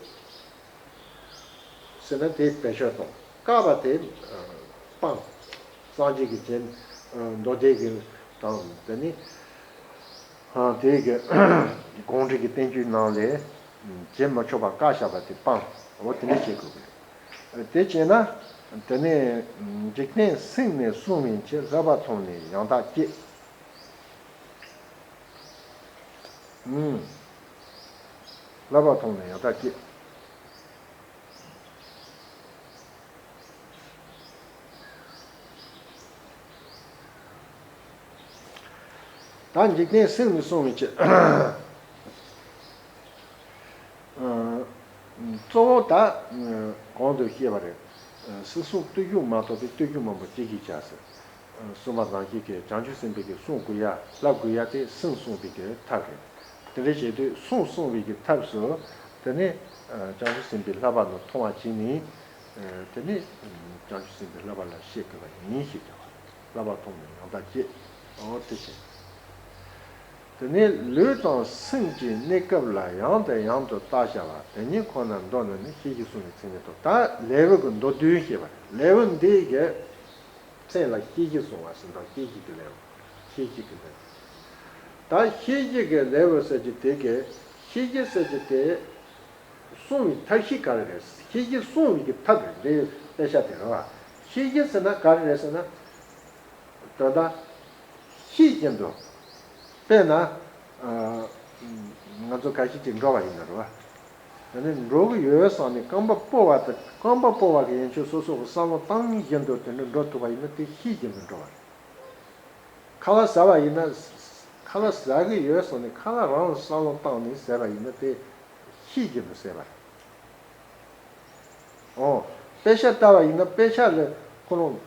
ཟེར་ན་དེ་བེད་སྤྱོད་གཏོང་། བཀག་པ་དེ་སྤང་། སངས་རྒྱས་ཀྱི་རྗེས་མདོ་སྡེ་གི་དང་དེ་ནི་དེ་གི་དགོངས་འགྲེལ་གྱི་བསྟན་བཅོས་ནང་ལས་བྱེད་མི་ཆོག་པ་བཀག་བཞག་པ་དེ་སྤང་། འོ་དེ་འདྲ་བྱེད་དགོས་པས། དེ་བྱས་ན་དེ་ནས་འཇིག་རྟེན་སེམས་ནི་བསྲུང་བའི་ཕྱིར། ལྷག་པ་མཐོང་ནས་ཡང་དག་སྐྱེད། ཨུམ། བསླབ་པ་མཐོང་ནས་ཡང་དག་སྐྱེད། ད་འཇིག་རྟེན་སེམས་ནི་བསྲུང་བའི་ཕྱིར། གཙོ་བོ་ད་གོང་དུ་བཤད་པ་རེད། སྲིད་གསུམ་བརྟུལ་ཞུགས་མ་གཏོགས་པའི་བརྟུལ་ཞུགས་མང་པོ་ཅི་ཞིག་བྱ་ཟེར། གསུངས་པ་ནང་བཞིན་གྱི་བྱང་ཆུབ་སེམས་དཔའི་གི་བསྲུང་དགོས་ཡ་བསླབ་དགོས་ཡ་དེ་སེམས་བསྲུང་བའི་གི་ཐབས་རེད། དེ་འདྲ་བྱེད་དུས་སེམས་བསྲུང་བའི་གི་ཐབས་སུ་དེ་ནི་བྱང་ཆུབ་སེམས་དཔའི་བསླབ་པ་ནི་མཐོང་བ་བྱས་ནས་དེ་ནི་བྱང་ཆུབ་སེམས་དཔའི་བསླབ་པ་ལ་བཤད་དགོས་པ་ཡིན་ཞེས་བྱ་བ། བསླབ་པ་མཐོང་ནས་ཡང་དག་སྐྱེད། འོ་དེ་བྱས། དེ་ནས་ལུས་དང་སེམས་ཀྱི་གནས་སྐབས་ལ་ཡང་དང་ཡང་དུ་བརྟག་བྱ་བ་དེ་ཉིད་ཁོ་ན་མདོར་ན་ནི་ཤེས་བཞིན་བསྲུང་བའི་མཚན་ཉིད་དོ། ད་ལེའུ་གི་མདོ་བདུན་ཞེས་པ་རེད། ལེའུ་འདི་གི་མཚན་ལ་ཤེས་བཞིན་བསྲུང་བ་ཟེར་འདུག་ཤེས་བཞིན་གྱི་ལེའུ། ཤེས་བཞིན་གྱི་ལེའུ། ད་ཤེས་བཞིན་གྱི་ལེའུ་ཟེར་གྱི་དེ་གི་ཤེས་བཞིན་ཟེར་གྱི་དེ་བསྲུང་བའི་ཐབས་ཤེས་ག་རེ་རེད། ཤེས་བཞིན་བསྲུང་བའི་གི་ཐབས་རེད། འདི་དཔེ་ཆ་དེ་རེད་བ། ཤེས་བཞིན་ཟེར་ན་ག་རེ་རེད་ཟེར་ན། ད་ལྟ་ཤེས་ཀྱི་འདུག་དཔེར་ན། ང་ཚོ་ག་ཤེད་ཅིག་འགྲོ་བ་ཡིན་ན་རེད་བ། ད་ནི་འགྲོ་གི་ཡོད་བསམ་ནས་རྐང་པ་སྤོ་བ་དང་རྐང་པ་སྤོ་བ་གི་ཡན་ཆོད་སོ་སོ་གི་བསམ་བློ་བཏང་བཞིན་དུ་དེ་འདྲ་འགྲོ་ཐུབ་པ་ཡིན་ན་དེ་ཤེས་ཀྱི་འདུག་འགྲོ་བ་རེད། ཁ་ལག་ཟ་བ་ཡིན་ན། ཁ་ལག་ཟ་གི་ཡོད་བསམ་ནས་ཁ་ལག་རང་ལ་བསམ་བློ་བཏང་ནས་ཟ་བ་ཡིན་ན་དེ་ཤེས་ཀྱི་འདུག་ཟེར་བ་རེད། ཨོ། དཔེ་ཆ་ལྟ་བ་ཡིན་ན་དཔེ་ཆ་ལ་ཁོ་རང་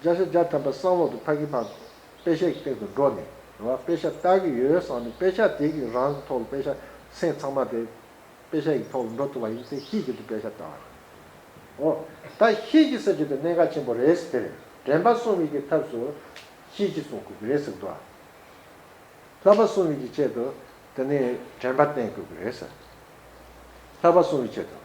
བརྒྱ་ཆ་བརྒྱ་ཐམ་པ་བསམ་བློ་དང་ཕ་གི་ཕ་དཔེ་ཆ་གི་སྟེང་དུ་འགྲོ་ནས། རེད་བ། དཔེ་ཆ་ལྟ་གི་ཡོད་བསམ་ནས་དཔེ་ཆ་དེ་གི་རང་གི་ཐོག་ལ་དཔེ་ཆ་སེམས་ཚང་མ་དེ་དཔེ་ཆ་ཡི་ཐོག་ལ་འགྲོ་ཐུབ་པ་ཡིན་ཚེ་ཤེས་ཀྱི་འདུག་དཔེ་ཆ་ལྟ་བ་རེད། འོ། ད་ཤེས་ཀྱི་ཟེར་རྒྱུ་དེ་གནད་འགག་ཆེན་པོ་རེད་ཟེར་དེ་རེད། དྲན་པ་སྲུང་བའི་གི་ཐབས་སུ་ཤེས་ཀྱི་སྲུང་དགོས་ཀྱི་རེད་ཟེར་གི་འདུག་ཨ། བསླབ་པ་སྲུང་བའི་གི་ཆེད་དུ་དེ་ནས་དྲན་པ་བསྟེན་དགོས་ཀྱི་རེད་ཟེར། བསླབ་པ་སྲུང་བའི་ཆེད་དུ།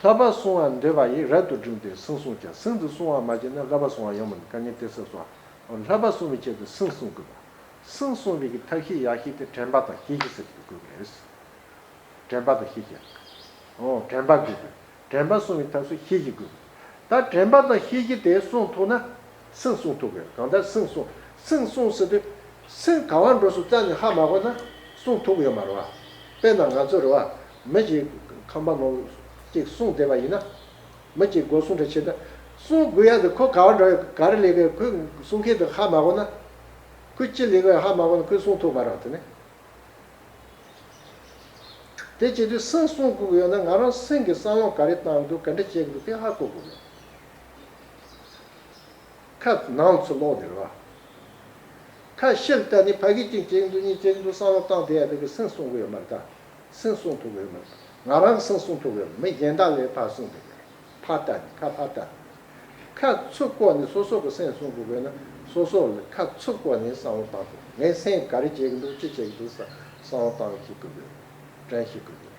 བསླབ་པ་སྲུང་བར་འདོད་པ་ཡིས། རབ་ཏུ་བསྒྲིམས་ཏེ་སེམས་བསྲུང་བྱ། སེམས་འདི་བསྲུང་བར་མ་བྱས་ན། བསླབ་པ་སྲུང་བར་ཡང་མི་ནུས། བཀའ་ཉན་ཏེ་ཟེར་སོ། བསླབ་པ་སྲུང་བའི་ཆེད་དུ་སེམས་བསྲུང་དགོས་པ། སེམས་བསྲུང་བའི་གི་ཐབས་ཤེས་ཡག་ཤོས་དེ་དྲན་པ་དང་ཤེས་བཞིན་ཟེར་གྱི་དགོས་པ་རེད། དྲན་པ་དང་ཤེས་བཞིན། འོ། དྲན་པ་དགོས་དགོས། དྲན་པ་སྲུང་བའི་ཐབས་སུ་ཤེས་བཞིན་དགོས་དགོས། ད་དྲན་པ་དང་ཤེས་བཞིན་དེ་སྲུང་ཐུབ་ན་སེམས་བསྲུང་ཐུབ་དགོས། གང་ལྟར་སེམས་བསྲུང་། སེམས་བསྲུང་ཟེར་དུས་སེམས་ག་བར་འགྲོ་སོང་རྩ་ནས་ཧ་མ་གོ་ན་བསྲུང་ཐུབ་ཀྱི་ཡོད་མ་རེད་བ། དཔེར་ན་ང་ཚོ་རེད་བ། མི་ཞིག་ཁང་པ་ནང་ཅིག་སྲུང་བསྡད་པ་ཡིན་ན། མི་གཅིག་སྒོ་སྲུང་འདྲ་བྱེད་ན། སྲུང་དགོས་ཡ་དེ་ཁོ་ག་བར་འགྲོ་ཡ་ག་རེ་ལས་ཀ་ཁོས་སྲུང་མཁན་དེ་ཧ་མ་གོ་ན། ཁོས་ཅི་ལས་ཀ་ཧ་མ་གོ་ན་ཁོས་སྲུང་ཐུབ་མ་རེད་དེ་ནི། དེ་བྱེད་དུས་སེམས་བསྲུང་དགོས་ཀྱི་ཡོད་ན་ང་རང་སེམས་ཀྱི་བསམ་བློ་ག་རེ་བཏང་འདུག་ག་འདྲ་བྱེད་ཀྱི་འདུག་དེ་ཧ་གོ་དགོས་ཀྱི་ཡོད། ཁ་ནང་ཚུར་ལོག་དེ་རེད་བ། ཁ་ཕྱིར་ལྟ་ནས་ཕ་གི་གཅིག་བྱེད་ཀྱི་འདུག་གཉིས་བྱེད་ཀྱི་འདུག་བསམ་བློ་བཏང་བསྡད་ཡ་དེ་གི་སེམས་བསྲུང་གི་ཡོད་མ་རེད་ད། སེམས་བསྲུང་ཐུབ་ཀྱི་ཡོད་མ་རེད། ང་རང་གི་སེམས་བསྲུང་ཐུབ་ཀྱི་ཡོད་མ་རེད། མི་གཞན་དག་ལས་ཕར་བསྲུང་བསྡད་ཀྱི་རེད། ཕར་ལྟ་ནས་ཁ་ཕར་ལྟ་ནས། ཁ་ཚུར་བསྐོར་ནས་སོ་སོ་གི་སེམས་བསྲུང་དགོས་དགོས་ན་སོ་སོ་ལ་ཁ་ཚུར་བསྐོར་ནས་བསམ་བློ་བཏང་དགོས། ངའི་སེམས་ག་རེ་བྱེད་ཀྱི་འདུག་ཅི་བྱེད་ཀྱི་འདུག་བསམ་བསམ་བློ་བཏང་ཤེས་དགོས་དགོས། དྲན་ཤེས་དགོས་དགོས།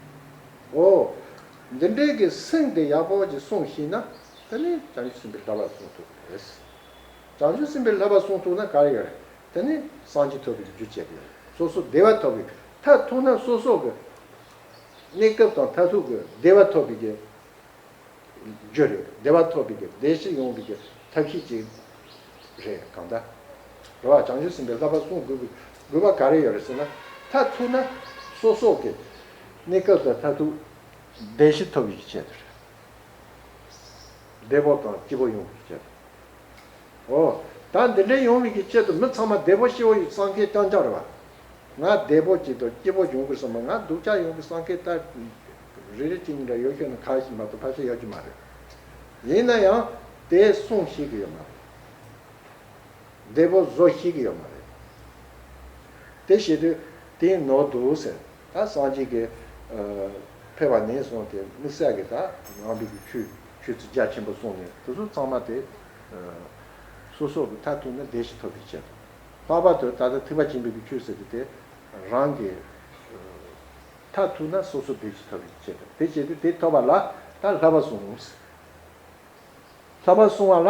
འོ། འདི་འདྲའི་གི་སེམས་དེ་ཡག་པོ་ཅིག་བསྲུང་ཤེས་ན་དེ་ནི་བྱང་ཆུབ་སེམས་དཔའི་བསླབ་པ་བསྲུང་ཐུབ་ཀྱི་རེད། བྱང་ཆུབ་སེམས་དཔའི་བསླབ་པ་བསྲུང་ཐུབ་ན་ག་རེ་ཡོད་རེད། དེ་ནི་སངས་རྒྱས་ཐོབ་པའི་རྒྱུ་བྱེད་ཀྱི་རེད། སོ་སོ་བདེ་བ་ཐོབ་པའི་མཐར་ཐུག་ན་སོ་སོ་གི་གནས་སྐབས་དང་མཐར་ཐུག་གི་བདེ་བ་ཐོབ་པའི་གི་རྒྱུ་རེད། བདེ་བ་ཐོབ་པའི་གི་བདེ་སྐྱིད་ཡོང་བའི་གི་ཐབས་ཤེས་ཅིག་རེད། གང་ལྟར་རེད་བ། བྱང་ཆུབ་སེམས་དཔའི་བསླབ་པ་བསྲུང་དགོས་པའི་དགོས་པ་ག་རེ་ཡོད་རེད་ཟེར་ན། མཐར་ཐུག་ན་སོ་སོ་གི་གནས་སྐབས་དང་མཐར་ཐུག་བདེ་སྐྱིད་ཐོབ་པའི་གི་ཆེད་དུ་རེད། བདེ་པོ་དང་སྐྱིད་པོ་ཡོང་བའི་གི་ཆེད་དུ། འོ། ད་འདི་འདྲའི་ཡོང་བའི་གི་ཆེད་དུ་མི་ཚང་མ་བདེ་པོ་སྐྱིད་པོ་ཡི་བསམ་མཁན་རྐྱང་རྐྱང་རེད་བ། ང་བདེ་པོ་ཅིག་དང་སྐྱིད་པོ་ཡོང་གི་བསམ་པ། ང་སྡུག་ཅག་ཡོང་གི་བསམ་མཁན་ད་རེ་རེ་གཅིག་གཉིས་འདྲ་ཡོད་ཤོད་ན་ཁ་ཞིག་མ་གཏོགས་ཕལ་ཆེར་ཡོད་ཀྱི་མ་རེད། ཡིན་ན་ཡང་དེ་སྲུང་ཤེས་ཀྱི་ཡོད་མ་རེད། བདེ་པོ་བཟོ་ཤེས་ཀྱི་ཡོད་མ་རེད། དེ་བྱེད་དུས་དེའི་ནོར་འདུག་ཟེར། ད་སངས་རྒྱས་ཀྱི་ཨ་ཕེབས་པ་ནས་བཟུང་སྟེ་དམིགས་བསལ་གྱི་ད་ནང་པའི་གི་ཆོས་ཆོས་ཚུལ་རྒྱ་ཆེན་པོ་གསུངས་ནས་དེ་ཚོ་ཚང་མ་དེ་ཨ་སོ་སོ་གི་མཐར་ཐུག་ན་བདེ་སྐྱིད་ཐོབ་པའི་ཆེད་དུ། ལྷག་པར་དུ་ད་ལྟ་ཐེག་པ་ཆེན་པོའི་གི་ཆོས་ཟེར་གྱི་དེ་རང་གི་ཨ་མཐར་ཐུག་ན་སོ་སོ་བདེ་སྐྱིད་ཐོབ་པའི་ཆེད་དུ། དེ་བྱེད་དུས་དེ་ཐོབ་པ་ལ་ད་བསླབ་པ་བསྲུང་། བསླབ་པ་བསྲུང་བ་ལ་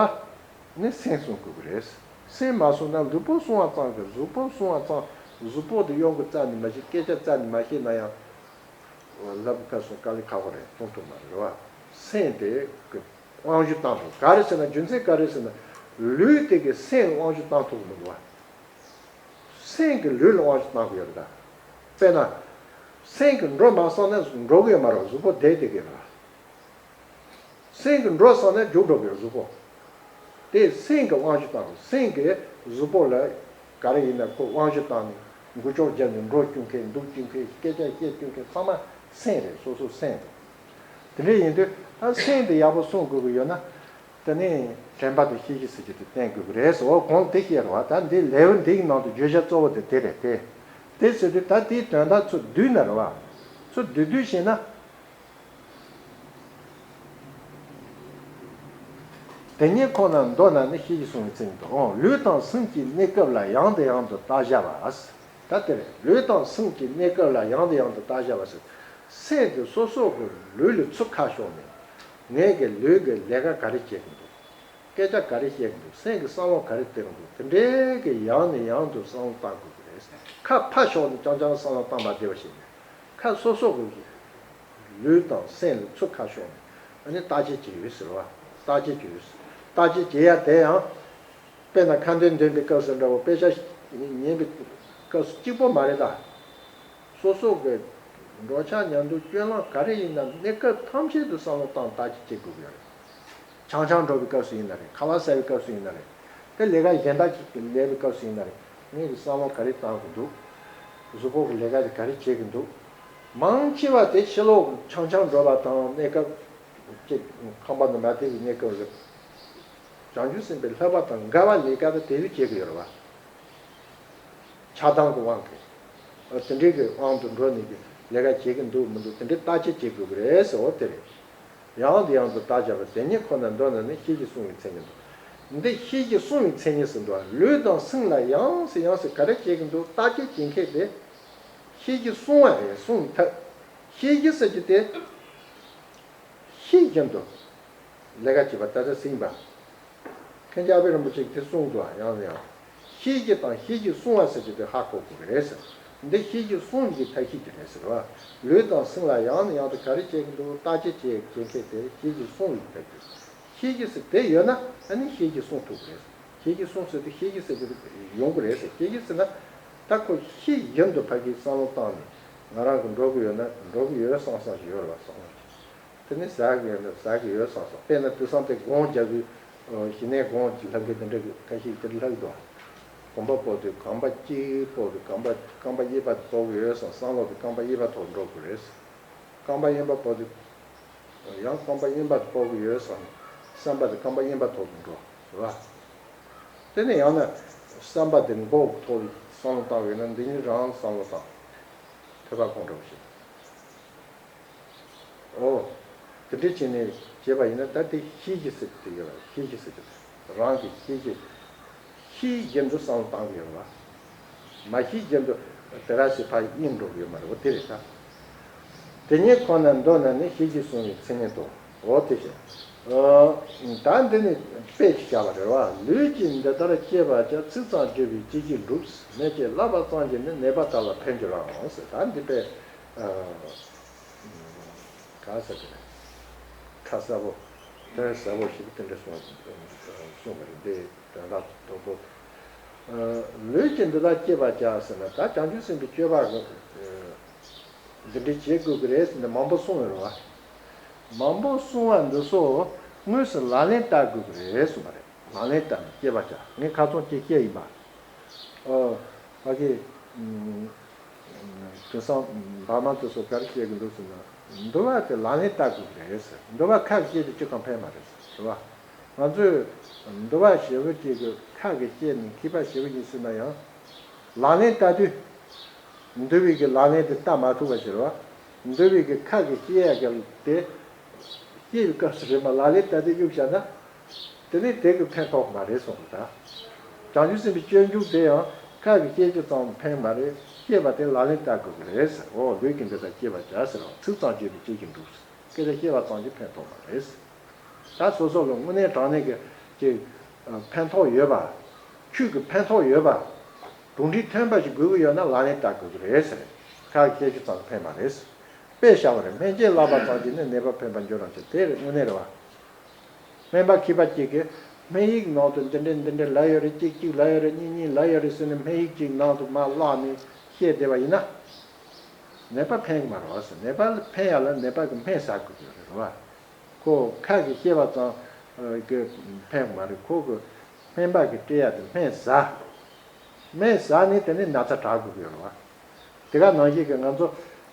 ནི་སེམས་བསྲུང་དགོས་ཀྱི་རེད། སེམས་མ་བསྲུངས་ན་ལུས་པོ་བསྲུང་བ་ཙམ་གྱིས། གཟུགས་པོ་བསྲུང་བ་ཙམ། གཟུགས་པོ་དེ་གཡོག་གི་རྩ་ནས་མ་ཤེས། སྐད་ཆ་རྩ་ནས་མ་ཤེས་ན་ཡང་ལབ་ཁ་སོང་དཀའ་ལས་ཁག་པོ་རེད། གཏོང་ཐུབ་མ་རེད་བ། སེམས་དེ་གི་དབང་ཞུ་བཏང་དགོས། ག་རེ་ཟེར་ན། རྒྱུ་མཚན་ག་རེ་ཟེར་ན། ལུས་དེ་གི་སེམས་དབང་ཞུ་བཏང་ཐུབ་ཀྱི་མི་འདུག་བ། སེམས་ཀྱིས་ལུས་ལ་དབང་ཞུ་བཏང་དགོས་ཡོད་རེད་ད། དཔེར་ན། སེམས་ཀྱིས་འགྲོ་མ་སོང་ན་འགྲོ་གི་ཡོད་མ་རེད། གཟུགས་པོ་བསྡད་བསྡད་ཀྱི་ཡོད་རེད། སེམས་ཀྱིས་འགྲོ་སོང་ན་རྒྱུགས་འགྲོ་གི་ཡོད། གཟུགས་པོ། དེ་སེམས་ཀྱིས་དབང་ཞུ་བཏང་དགོས། སེམས་ཀྱིས་གཟུགས་པོ་ལ་ག་རེ་ཡིན་ན་ཁོ་དབང་ཞུ་བཏང་ནས་འགུལ་སྐྱོད་བརྒྱབ་ནས་འགྲོ་བཅུག་མཁན་འདུག་བཅུག་མཁན་སྐད་ཆ་བཤད་བཅུག་མཁན་ཚང་མ་སེམས་རེད། སོ་སོ་སེམས་རེད། དེ་འདྲ་ཡིན་དུས་ད་སེམས་དེ་ཡག་པོ་སྲུང་དགོས་ཀྱི་ཡོད་ན། དེ་ནས་དྲན་པ་དང་ཤེས་བཞིན་ཟེར་རྒྱུ་དེ་བསྟེན་དགོས་ཀྱི་རེད་ཟེར། འོ་གོང་དེ་བཤད་རེད་བ། ད་འདི་ལེའུ་འདིའི་ནང་དུ་བརྗོད་བྱ་གཙོ་བོ་དེ་དེ་རེད་དེ། དེ་ཟེར་དུས་ད་དེའི་དོན་དག་ཚུར་བསྡུས་ན་རེད་བ། ཚུར་བསྡུས་བསྡུས་བྱས་ན། དེ་ཉིད་ཁོ་ན་མདོར་ན་ནི་ཤེས་བཞིན་བསྲུང་བའི་ཚིག་ཏུ། འོ། ལུས་དང་སེམས་ཀྱི་གནས་སྐབས་ལ་ཡང་དང་ཡང་དུ་བརྟག་བྱ་བ། ད་དེ་རེད། ལུས་དང་སེམས་ཀྱི་གནས་སྐབས་ལ་ཡང་དང་ཡང་དུ་བརྟག་བྱ་བ་ཟེར། སེམས་དེ་སོ་སོ་གི་ལུས་ལ་ཚུར་ཁ་ཕྱོགས་ནས། ངས་ཀྱི་ལུས་ཀྱི་ལས་ཀ་ག་རེ་བྱེད་ཀྱི་འདུག་སྐད་ཆ་ག་རེ་བཤད་ཀྱི་འདུག་སེམས་ཀྱི་བསམ་བློ་ག་རེ་སྟེར་གྱི་འདུག་དེ་འདྲའི་གི་ཡང་ནས་ཡང་དུ་བསམ་བློ་བཏང་དགོས་ཀྱི་རེད། ཁ་ཕར་ཕྱོགས་ནས་རྐྱང་རྐྱང་བསམ་བློ་བཏང་བ་བདེ་བ་ཞིག་མེད། ཁ་སོ་སོ་གི་ལུས་དང་སེམས་ལ་ཚུར་ཁ་ཕྱོགས་ནས་ཨ་ནི་བརྟག་དཔྱད་བྱེད་ཡོད་ཟེར་བ། བརྟག་དཔྱད་བྱེད་ཡོད། བརྟག་དཔྱད་བྱེད་ཡ་དེ་ཡང་། དཔེར་ན་ཁ་འདོན་འདོན་པའི་སྐབས་སུ་འདྲ་བོ། དཔེ་ཆ་ཉན་པའི་སྐབས་སུ་གཅིག་པོ་མ་རེད་ད། སོ་སོ་གི་འགྲོ་འཆག་ཉལ་འདུག་སྤྱོད་ལམ་ག་རེ་ཡིན་ན་གནས་སྐབས་ཐམས་ཅད་དུ་བསམ་བློ་བཏང་བརྟག་དཔྱད་བྱེད་དགོས་ཀྱི་ཡོད་རེད། ཆང་འཆང་འགྲོ་བའི་སྐབས་སུ་ཡིན་ན་རེད། ཁ་པར་ཟ་བའི་སྐབས་སུ་ཡིན་ན་རེད། དེ་ལས་ཀ་གཞན་དག་ཅིག་ལས་པའི་སྐབས་སུ་ཡིན་ན་རེད། ངས་ཀྱི་བསམ་བློ་ག་རེ་བཏང་དགོས་འདུག་གཟུགས་པོ་གི་ལས་ཀ་དེ་ག་རེ་བྱེད་ཀྱི་འདུག་མང་ཆེ་བ་དེ་ཕྱི་ལོགས་ཆང་འཆང་འགྲོ་བ་དང་གནས་སྐབས་ཅིག་ཁང་པ་ནང་མ་བསྡད་པའི་གནས་སྐབས་རེད། བྱང་ཆུབ་སེམས་དཔའི་བསླབ་པ་དང་འགལ་བ་ལས་ཀ་དེ་དེ་བས་བྱེད་ཀྱི་ཡོད་རེད་བ། ཆགས་སྡང་གི་དབང་གིས། དེ་འདྲའི་གི་དབང་དུ་འགྲོ་ནས་ཀྱི་ལས་ཀ་བྱེད་ཀྱི་འདུག་མི་འདུག་དེ་འདྲའི་བརྟག་དཔྱད་བྱེད་དགོས་ཀྱི་རེད་ཟེར་བ་དེ་རེད། ཡང་དང་ཡང་དུ་བརྟག་དཔྱད་པ་དེ་ཉིད་ཁོ་ན་མདོར་ན་ནི་ཤེས་བཞིན་གསུང་བའི་མཚན་ཉིད་དོ། འདི་ཤེས་བཞིན་གསུང་བའི་མཚན་ཉིད་ཟེར་འདུག་ལུས་དང་སེམས་ལ་ཡང་སེ་ཡང་སེ་ག་རེ་བྱེད་ཀྱི་འདུག་བརྟག་དཔྱད་བྱེད་མཁན་དེ། ཤེས་བཞིན་གསུང་བ་རེད་གསུང་ཐབས། ཤེས་བཞིན་ཟེར་རྒྱུ་དེ། ཤེས་བཞིན་དུ། ལས་ཀ་བྱེད་པ་ད་ལྟ་ཟིན་པ། མཁན་ཆེན་ཨ་པད་རིན་པོ་ཆེས་དེ་གསུངས་འདུག་ཡང་ཡང་། ཤེས་བཞིན་དང་ཤེས་བཞིན་གསུང་བ་ཟེར་རྒྱུ་དེ་ཧ་གོ་དགོས་རེད་ཟེར། འདི་ཤེས་བཞིན་གསུང་བའི་ཐབས་ཤེས་ཀྱི་རེད་ཟེར་བ། ལུས་དང་སེམས་ལ་ཡང་ནས་ཡང་དུ་ག་རེ་བྱེད་ཀྱི་འདུག་བརྟག་དཔྱད་བྱེད་བྱེད་མཁན་དེ་ཤེས་བཞིན་གསུང་བའི་ཐབས་ཀྱི། ཤེས་བཞིན་ཟེར་དེ་ཡོད་ན་ཨ་ནི་ཤེས་བཞིན་གསུང་ཐུབ་རེད། ཤེས་བཞིན་གསུང་ཟེར་དུས་ཤེས་བཞིན་ཟེར་གྱི་ཡོང་གི་རེད་ཟེར། ཤེས་བཞིན་ཟེར་ན་ད་ཁོ་ཤེས་བཞིན་དུ་ཕ་གིའི་བསམ་བློ་བཏང་ནས་ང་རང་གི་འགྲོ་གི་ཡོད་ན་འགྲོ་གི་ཡོད་བསམ་བསམ་ཞིག་ཡོད་རེད་བ་བསམ་བློ་ཞིག་དེ་ནི་ཟ་གི་ཡོད་ན་ཟ་གི་ཡོད་བསམ་བསམ་དཔེར་ན་དུས་སང་དེ་སྒོང་རྒྱག་གི་གཞི་ནས་སྒོང་ལྷག་གི་དེ་འདྲ་གི་ཁ་ཤས་དེ་ལྷག་འདུག་གོམ་པ་སྤོ་དུས་གོམ་པ་གཅིག་སྤོ་དུས་གོམ་པ་རྐང་པ་གཡས་པ་དེ་སྤོ་གི་ཡོད་བསམ་བསམ་བློ་དེ་རྐང་པ་གཡས་པ་ཐོག་འགྲོ་གི་རེད། རྐང་པ་གཡོན་པ་སྤོ་དུས། ཡང་རྐང་པ་གཡོན་པ་སྤོ་གི་ཡོད་བསམ། བསམ་པ་དེ་རྐང་པ་གཡོན་པ་ཐོག་ཏུ་འགྲོ། རེད་བ། དེ་ནས་ཡང་ན། བསམ་པ་དེ་མགོ་ཐོག་ཏུ་བསམ་བློ་བཏང་བས་ན་འདི་ཉིད་རང་བསམ་བློ་བཏང་། ཐོས་པ་ཁོང་འགྲོ་བཞིན། ཨོ། དེ་འདྲ་བྱས་ནས་བྱས་པ་ཡིན་ན་ད་དེ་ཤེས་བཞིན་ཟེར་གྱི་དེ་ཡོད་རེད། ཤེས་བཞིན་ཟེར་གྱི་དེ། རང་གི་ཤེས་བཞིན། ཤེས་བཞིན་དུ་བསམ་བློ་བཏང་གི་ཡོད་རེད་བ། མ་ཤེས་བཞིན་དུ་དེ་ར་ཞིག་ཕར་གཡེང་འགྲོ་གི་ཡོད་མ་རེད། འོ་དེ་རེད་ད། དེ་ཉིད་ཁོ་ན་མདོར་ན་ནི་ཤེས་བཞིན་གསུང་བའི་མཚན་ཉིད་དོ། འོ་དེ་བཞིན། ཨ། ད་འདི་ནི་དཔེ་ཅིག་བཞག་པ་རེད་བ། ལུས་ཀྱིས་འདི་ལྟར་སྐྱེས་པ་ཀྱང་། ཚིག་ཙམ་བརྗོད་པས་སྐྱེ་གཞི་འགྲུབ། སྨྲས་ཀྱིས་བསླབ་པ་ཙམ་གྱིས་ནི། ནད་པ་དག་ལ་ཕན་གྱུར་རམ་ཟེར། ད་འདི་དཔེ། ཨ། ག་ཟེར་དེ་རེད། ཁ་གསལ་པོ། དོན་གསལ་པོ་ཞིག་དེ་འདྲ་གསུངས་གསུངས་པ་རེད། འདི་དོན་དག་རྡོག་རྡོག་ཨ། ལུས་ཀྱིས་འདི་ལྟར་སྐྱེས་པ་ཀྱང་ཟེར་ན་ད་བྱང་ཆུབ་སེམས་དཔའི་སྤྱོད་པ་གི་འདི་འདྲ་བྱེད་དགོས་ཀྱི་རེད་ཟེར་ནས་མང་པོ་གསུངས་ཡོད་རེད་བ། མང་པོ་གསུངས་པ་འདི་ཚོ་དངོས་སུ་ལག་ལེན་བསྟར་དགོས་ཀྱི་རེད་གསུངས་པ་རེད། ལག་ལེན་བསྟར་ནས་སྐྱེས་པ་ཀྱང་ངས་ཁ་ཚོན་གཅིག་བཤད་ཡིན་པ། ཨོ། ཕ་གི། དེང་སང་བར་མ་དེ་ཚོ་ག་རེ་བཤད་ཀྱི་འདུག་ཟེར་ན། འདུལ་བ་དེ་ལག་ལེན་བསྟར་དགོས་ཀྱི་རེད་ཟེར། འདུལ་བ་ཁ་གིས་བཤད་དེ་ཅི་གང་ཕན་མ་རེད་ཟེར། རེད་བ། ང་ཚོས་འདུལ་བ་ཞེ་པོ་ཅིག་གི་ཁ་གིས་བཤད་ནས་མཁས་པ་ཞེ་པོ་ཡིན་ཟེར་ན་ཡང་། ལག་ལེན་བསྟར་དུས། འདུལ་བའི་གི་ལག་ལེན་དེ་བསྟར་མ་ཐུབ་པ་ཞིག་རེད་བ། འདུལ་བའི་གི་ཁ་གིས་བཤད་ཡ་གི་དེ། བཤད་པའི་སྐབས་སུ་རེད་མ་ལག་ལེན་བསྟར་དུས་གཡུག་བཞག་ན། དེ་ནི་དེ་གི་ཕན་ཐོགས་མ་རེད་གསུངས་པ་དང་། བྱང་ཆུབ་སེམས་དཔའི་སྤྱོད་འཇུག་དེ་ཡང་ཁ་གིས་བཤད་རྒྱུ་ཙམ་ཕན་མ་རེད། བཤད་པ་དེ་ལག་ལེན་བསྟར་དགོས་ཀྱི་རེད་ཟེར། འོ་ལུས་ཀྱིས་འདི་ལྟར་སྐྱེས་པ་ཀྱང་ཟེར་བ། ཚིག་ཙམ་བརྗོད་པས་སྐྱེ་གཞི་འགྲུབ་ཟེར། སྐད་ཆ་བཤད་པ་ཙམ་གྱིས་ཕན་ཐོགས་མ་རེད་ཟེར། ད་སོ་སོ་ལ་དངོས་གནས་དྲང་གནས་ཀྱི་ཅིག་ཕན་ཐོགས་ཡོད་པ། ཆོས་ཀྱི་ཕན་ཐོགས་ཡོད་པ། གྲུབ་འབྲས་ཐོན་པ་ཞིག་དགོས་ཀྱི་ཡོད་ན་ལག་ལེན་བསྟར་དགོས་ཀྱི་རེད་ཟེར། ཁ་གིས་བཤད་རྒྱུ་ཙམ་གྱིས་ཕན་མ་རེད་ཟེར། དཔེ་བཞག་པ་རེད། སྨན་དཔྱད་བསླབ་པ་ཙམ་གྱིས་ནི་ནད་པ་ཕན་པར་འགྱུར་རམ་ཟེར། དེ་རེད་དངོས་གནས་རེད་བ། སྨན་པ་མཁས་པ་གཅིག་གིས་སྨན་ཡིག་ནང་དུ་འདི་འདྲ་འདི་འདྲ་ལབ་ཡོད་རེད། གཅིག་གཅིག་ལབ་ཡོད་རེད། གཉིས་གཉིས་ལབ་ཡོད་རེད་ཟེར་ནས་སྨན་ཡིག་གཅིག་ནང་དུ་མར་བཀླགས་ནས་བཤད་བསྡད་པ་ཡིན་ན། ནད་པ་ཕན་གྱི་མ་རེད་བ་ཟེར། ནད་པ་ལ་ཕན་ཡ་ལ་ནད་པ་གིས་སྨན་ཟ་དགོས་ཀྱི་རེད་བ། ཁོ་ཁ་གིས་བཤད་པ་ཙམ་གྱིས་ཕན་གྱི་མ་རེད། ཁོ་གི་སྨན་པ་གིས་སྤྲད་ཡ་དེ་སྨན་ཟ། སྨན་ཟ་ནས་དེ་ནས་ན་ཚ་དྲག་དགོས་ཀྱི་ཡོད་རེད་བ། དེ་ག་ནང་བཞིན་གྱི་ང་ཚོ་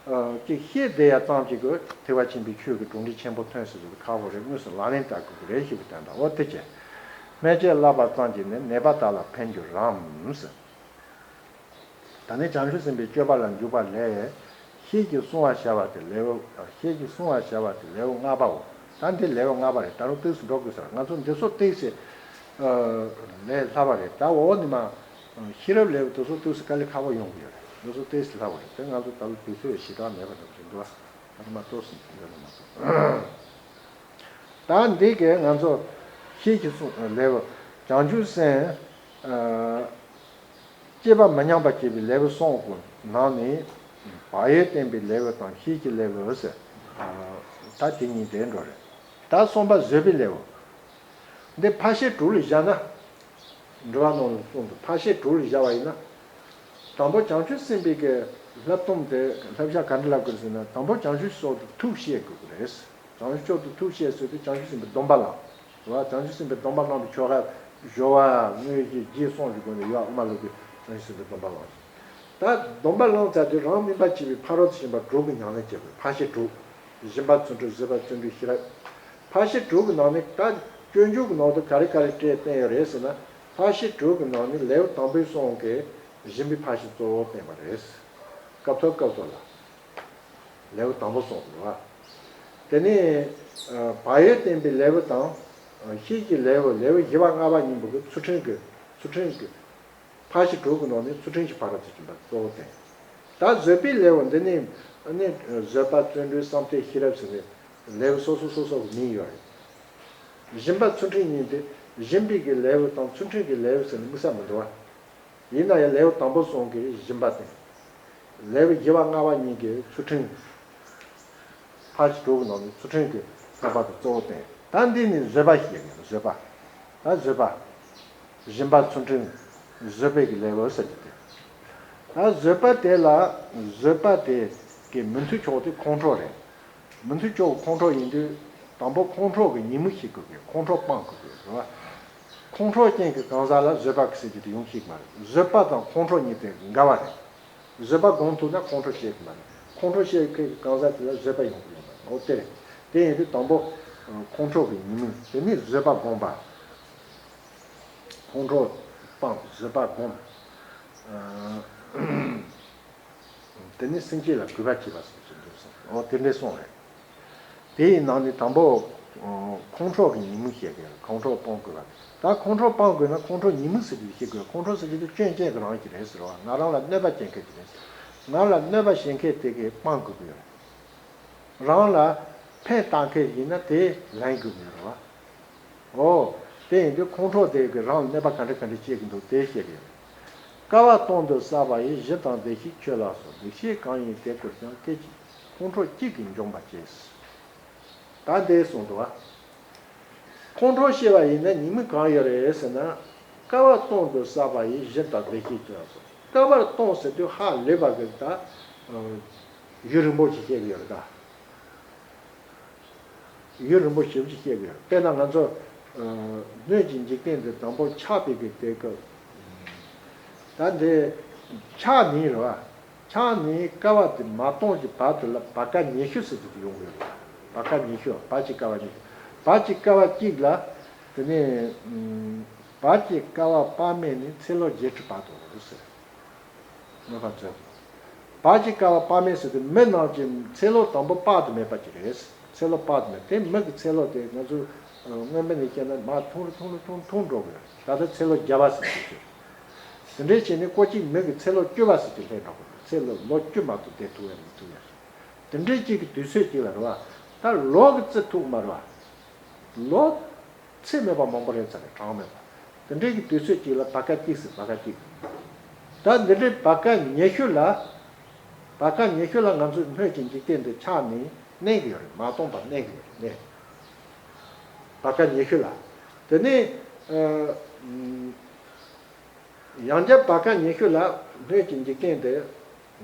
ཨ་ཅིག་བཤད་བསྡད་ཡ་ཙམ་ཅིག་གིས་ཐེག་པ་ཆེན་པོའི་ཆོས་ཀྱི་གྲུབ་འབྲས་ཆེན་པོ་ཐོན་ཟེར་ཟེར་ཁག་པོ་རེད། དངོས་སུ་ལག་ལེན་བསྟར་དགོས་ཀྱི་རེད་ཞེས་པའི་དོན་དང་། འོ་དེ་བྱས། སྨན་དཔྱད་བསླབ་པ་ཙམ་གྱིས་ནི་ནད་པ་དག་ལ་ཕན་གྱུར་རམ་ཟེར། ད་ནི་བྱང་ཆུབ་སེམས་དཔའི་སྤྱོད་པ་ལ་འཇུག་པ་ལས། ཤེས་ཀྱིས་གསུང་བར་བྱ་བ་དེ་ལེའུ། ཤེས་ཀྱིས་གསུང་བར་བྱ་བ་དེ་ལེའུ་ལྔ་པའོ། ད་འདི་ལེའུ་ལྔ་པ་རེད། ད་རུང་ཏོག་ཙམ་འགྲོ་དགོས་ས་རེད། ང་ཚོ་འདི་ཚོ་ཏོག་ཙམ་ལས་སླ་བ་རེད། ད་འོག་ནས་མར་ཤེས་རབ་ལེའུ་དེ་ཚོ་ཏོག་ཙམ་དཀའ་ལས་ཁག་པོ་ཡོང་གི་ཡོད་རེད། འདི་ཚོ་ཏོག་ཙམ་སླ་བ་རེད། དེ་ང་ཚོ་ད་ལོ་དུས་ཚོད་ཞེ་དྲག་མེད་པ་འདྲ་པོ་ཞིག་འདུག་ད་ནི་མར་ཏོག་ཙམ་འདི་ལ་མ་གཏོགས། ད་འདི་གས་ང་ཚོ་ཤེས་ཀྱིས་གསུང་ལེའུ། བྱང་ཆུབ་སེམས། ཨ། སྐྱེས་པ་མི་མཉམ་པར་སྐྱེས་པའི་ལེའུ་གསུམ་གྱི་ནང་ནས། བག་ཡོད་བསྟན་པའི་ལེའུ་དང་ཤེས་ཀྱི་ལེའུ་ཟེར། ད་དེ་གཉིས་དེ་འགྲོ་རེད། ད་གསུམ་པ་བཟོད་པའི་ལེའུ། འདི་ཕར་ཕྱིན་དྲུག་ལ་བཞག་ན། འགྲོ་བ་རྣམས་ལ་གསུམ་དུ་ཕར་ཕྱིན་དྲུག་ལ་བཞག་པ་ཡིན་ན། དང་པོ་བྱང་ཆུབ་སེམས་དཔའི་གི་བསླབ་སྡོམ་དེ་བསླབ་བྱ་ག་འདྲ་ལབ་དགོས་ཟེར་ན། དང་པོ་བྱང་ཆུབ་མཆོག་ཏུ་ཐུགས་བསྐྱེད་དགོས་ཀྱི་རེད། བྱང་ཆུབ་མཆོག་ཏུ་ཐུགས་བསྐྱེད་ཟེར་དུས་བྱང་ཆུབ་སེམས་དཔའི་སྡོམ་པ་བླངས། རེད་བ། བྱང་ཆུབ་སེམས་དཔའི་སྡོམ་པ་བླངས་པའི་ཆོ་ག་སྦྱོར་བ་དངོས་གཞི་རྗེས་གསུམ་གྱི་སྒོ་ནས་ཡར་དབུ་མ་ལོག་གི་བྱང་ཆུབ་སེམས་དཔའི་སྡོམ་པ་བླངས། ད་སྡོམ་པ་བླངས་ཚར་དུས་རང་སྨིན་པ་བྱེད་པའི་ཕ་རོལ་ཏུ་ཕྱིན་པ་དྲུག་གི་ཉམས་ལེན་བྱེད་དགོས། ཕར་ཕྱིན་དྲུག་སྦྱིན་པ་བརྩོན་འགྲུས། བཟོད་པ་བརྩོན་འགྲུས། ཤེས་རབ། ཕར་ཕྱིན་དྲུག་གི་ནང་ནས་ད་སྤྱོད་འཇུག་གི་ནང་དུ་ག་རེ་ག་རེ་བཀྲལ་བསྟན་ཡོད་རེད་ཟེར་ན། ཕར་ཕྱིན་དྲུག་གི་ནང་ནས་ལེའུ་དང་པོའི་གསུང་གི་སྦྱིན་པའི་ཕར་ཕྱིན་གཙོ་བོ་བསྟན་པ་རེད། སྐབས་ཐོག་སྐབས་ཐོག་ལ་ལེའུ་དང་པོ་གསུངས་འདུག་བ། དེ་ནས་བག་ཡོད་བསྟན་པའི་ལེའུ་དང་། ཤེས་ཀྱི་ལེའུ་ལེའུ་བཞི་པ་ལྔ་པ་གཉིས་པོ་གི་ཚུལ་ཁྲིམས་ཀྱི་ཚུལ་ཁྲིམས་ཀྱི་ཕར་ཕྱིན་དྲུག་གི་ནང་ནས་ཚུལ་ཁྲིམས་ཀྱི་ཕ་རོལ་ཏུ་ཕྱིན་པ་གཙོ་བོ་བསྟན། ད་བཟོད་པའི་ལེའུ་འདི་ནི་ནི་བཟོད་པ་བརྩོན་འགྲུས་བསམ་གཏན་ཤེས་རབ་ཟེར་ནས་ལེའུ་སོ་སོ་སོ་སོ་གི་མིང་ཡོད་རེད། སྦྱིན་པ་ཚུལ་ཁྲིམས་གཉིས་ཏེ་སྦྱིན་པའི་གི་ལེའུ་དང་ཚུལ་ཁྲིམས་ཀྱི་ལེའུ་ཟེར་ནས་དམིགས་བསལ་མི་འདུག་བ། ཡིན་ན་ཡང་ལེའུ་དང་པོ་གསུམ་གྱིས་སྦྱིན་པ་བསྟན། ལེའུ་བཞི་པ་ལྔ་པ་གཉིས་ཀྱིས་ཚུལ་ཁྲིམས། ཕར་ཕྱིན་དྲུག་གི་ནང་ནས་ཚུལ་ཁྲིམས་ཀྱི་ཁྱད་པར་དུ་གཙོ་བོ་བསྟན། ད་འདི་ནི་བཟོད་པ་ཞེས་ཡོད། བཟོད་པ། ད་བཟོད་པ། སྦྱིན་པ་ཚུལ་ཁྲིམས། བཟོད་པའི་གི་ལེའུ་ཟེར་གྱི་དེ། ད་བཟོད་པ་དེ་ལ་བཟོད་པ་དེ་གི་མི་མཐུན་ཕྱོགས་དེ་ཁོང་ཁྲོ་རེད། མི་མཐུན་ཕྱོགས་ཁོང་ཁྲོ་ཡིན་དུས་དང་པོ་ཁོང་ཁྲོ་གི་ཉེས་དམིགས་ཤེས་དགོས་གི། ཁོང་ཁྲོ་སྤང་དགོས་གི་རེད་བ། ཁོང་ཁྲོ་ཅན་གྱི་གང་ཟག་ལ་བཟོད་པ་གི་ཟེར་རྒྱུ་དེ་ཡོང་ཤེས་ཀྱི་མ་རེད། བཟོད་པ་དང་ཁོང་ཁྲོ་གཉིས་དེ་འགལ་བ་རེད། བཟོད་པ་སྒོམ་ཐུབ་ན་ཁོང་ཁྲོ་སྐྱེ་གི་མ་རེད། ཁོང་ཁྲོ་སྐྱེ་མཁན་གྱི་གང་ཟག་དེ་ལ་བཟོད་པ་ཡོང་གི་ཡོད་མ་རེད། འོ་དེ་རེད། དེ་ཡིན་དུས་དང་པོ་ཁོང་ཁྲོ་གི་ཉེས་དམིགས་དེ་ནི་བཟོད་པ་སྒོམ་པ། ཁོང་ཁྲོ་སྤང་བཟོད་པ་སྒོམ། དེ་ནི་སེམས་བསྐྱེད་ལ་གུས་པ་བསྐྱེད་པ་སོགས་ཀྱི་འདུག་གསུངས། འོ་དེ་འདྲའི་གསུངས་རེད། དེ་ཡི་ནང་ནས་དང་པོ། ཁོང་ཁྲོ་གི་ཉེས་དམིགས་བཤད་དགོས། ཁོང་ཁྲོ་སྤང་དགོས་པ། ད་ཁོང་ཁྲོ་སྤང་དགོས་ན་ཁོང་ཁྲོ་ཉེས་དམིགས་ཟེར་རྒྱུ་ཤེས་དགོས། ཁོང་ཁྲོ་ཟེར་རྒྱུ་དེ་སྐྱོན་ཅན་གྱི་རང་གི་རེད་ཟེར་བ། ང་རང་ལ་གནོད་པ་བྱེད་མཁན་གྱི་རེད། ང་ལ་གནོད་པ་བྱེད་མཁན་དེ་གི་སྤང་དགོས་ཀྱི་ཡོད་རེད། རང་ལ་ཕན་བཏགས་མཁན་ཡིན་ན་དེ་ལེན་དགོས་ཀྱི་ཡོད་རེད་བ། འོ། དེ་ཡིན་དུས་ཁོང་ཁྲོ་དེ་གི་རང་ལ་གནོད་པ་ག་འདྲ་ག་འདྲ་བྱེད་ཀྱི་འདུག་དེ་བཤད་ཀྱི་ཡོད། བསྐལ་པ་སྟོང་དུ་བསགས་པ་ཡི། གཞི་དང་བདེ་གཤེགས་ཆོས་ལ་སོགས། ལེགས་བཤད་གང་ཡིན་དེ་བསྐུར་ཀྱང་། སྐད་ཅིག་ཁོང་ཁྲོ་གཅིག་གིས་འཇོམས་པར་བྱེད། ད་འདི་གསུངས་འདུག་བ། ཁོང་ཁྲོ་སྐྱེ་བ་ཡིན་ན་ཉེས་དམིགས་གང་ཡོད་རེད་ཟེར་ན། བསྐལ་པ་སྟོང་དུ་བསགས་པ་ཡི། གཞི་དང་བདེ་གཤེགས་ཆོས་ལ་སོགས། བསྐལ་པ་སྟོང་ཟེར་དུས་ཧ་ལས་པ་གི་ད། ཡུན་རིང་པོ་ཞིག་བཤད་ཀྱི་ཡོད་རེད་ད། ཡུན་རིང་པོ་ཞེ་པོ་ཅིག་བཤད་དགོས། དཔེར་ན་ང་ཚོ་སྣོད་ཀྱི་འཇིག་རྟེན་འདི་དང་པོ་ཆགས་པའི་གི་དེ་སྐབས། ད་འདི་ཆགས་ནས་རེད་བ། ཆགས་ནས་བསྐལ་པ་དེ་མ་སྟོང་གི་བར་དུ་ལ་བར་སྐལ་ཉི་ཤུ་ཟེར་དུ་ཡོང་གི་ཡོད་རེད། བར་སྐལ་ཉི་ཤུ། བར་གྱི་བསྐལ་པ་ཉི་ཤུ། བར་གྱི་བསྐལ་པ་གཅིག་ལ། དེ་ནས་བར་གྱི་བསྐལ་པ་དཔག་མེད་ནས་ཚེ་ལོ་བརྒྱད་ཁྲི་བར་དུ་ཟེར། དངོས་པ་མཚོན། བར་གྱི་བསྐལ་པ་དཔག་མེད་ཟེར་དུས་མི་རྣམས་ཀྱི་ཚེ་ལོ་དང་པོ་དཔག་ཏུ་མེད་པ་ཅིག་རེད། ཚེ་ལོ་དཔག་ཏུ་མེད། དེ་མི་གི་ཚེ་ལོ་དེ་ང་ཚོས་སྔོན་མ་ནས་བཤད་ན་མར་ཐུང་རུ་ཐུང་རུ་ཐུང་ཐུང་འགྲོ་དགོས། ད་ལྟ་ཚེ་ལོ་བརྒྱ་པ་ཟེར་གྱི་ཡོད། དེ་འདྲའི་བྱས་ནས་ཀོ་གཅིག་མི་གི་ཚེ་ལོ་བཅུ་པ་ཟེར་གྱི་སླེབས་འགྲོ་དགོས། ཚེ་ལོ་ལོ་བཅུ་མ་གཏོགས་བསྡད་ཐུབ་ཡ་མི་ཐུབ་ཡ། དེ་འདྲའི་གཅིག་གི་དུས་ཚོད་གཅིག་ལ་རེད་བ། ད་ལོ་གི་བརྩི་ཐུབ་མ་རེད་བ། ལོ། ཚད་མེད་པ་མང་པོ་རེད་ཚར་རེད། གྲངས་མེད་པ། དེ་འདྲའི་གི་དུས་ཚོད་གཅིག་ལ་བར་སྐལ་གཅིག་ཟེར། བར་སྐལ་གཅིག་ད་འདི་འདྲའི་བར་སྐལ་ཉི་ཤུ་ལ། བར་སྐལ་ཉི་ཤུ་ལ་ང་ཚོས་སྣོད་ཀྱི་འཇིག་རྟེན་འདི་ཆགས་ནས་གནས་ཀྱི་ཡོད་རེད། མ་སྟོང་པར་གནས་ཀྱི་ཡོད་རེད་གནས། བར་སྐལ་ཉི་ཤུ་ལ། དེ་ནས་ཨ། ཡང་བསྐྱར་བར་སྐལ་ཉི་ཤུ་ལ་སྣོད་ཀྱི་འཇིག་རྟེན་འདི་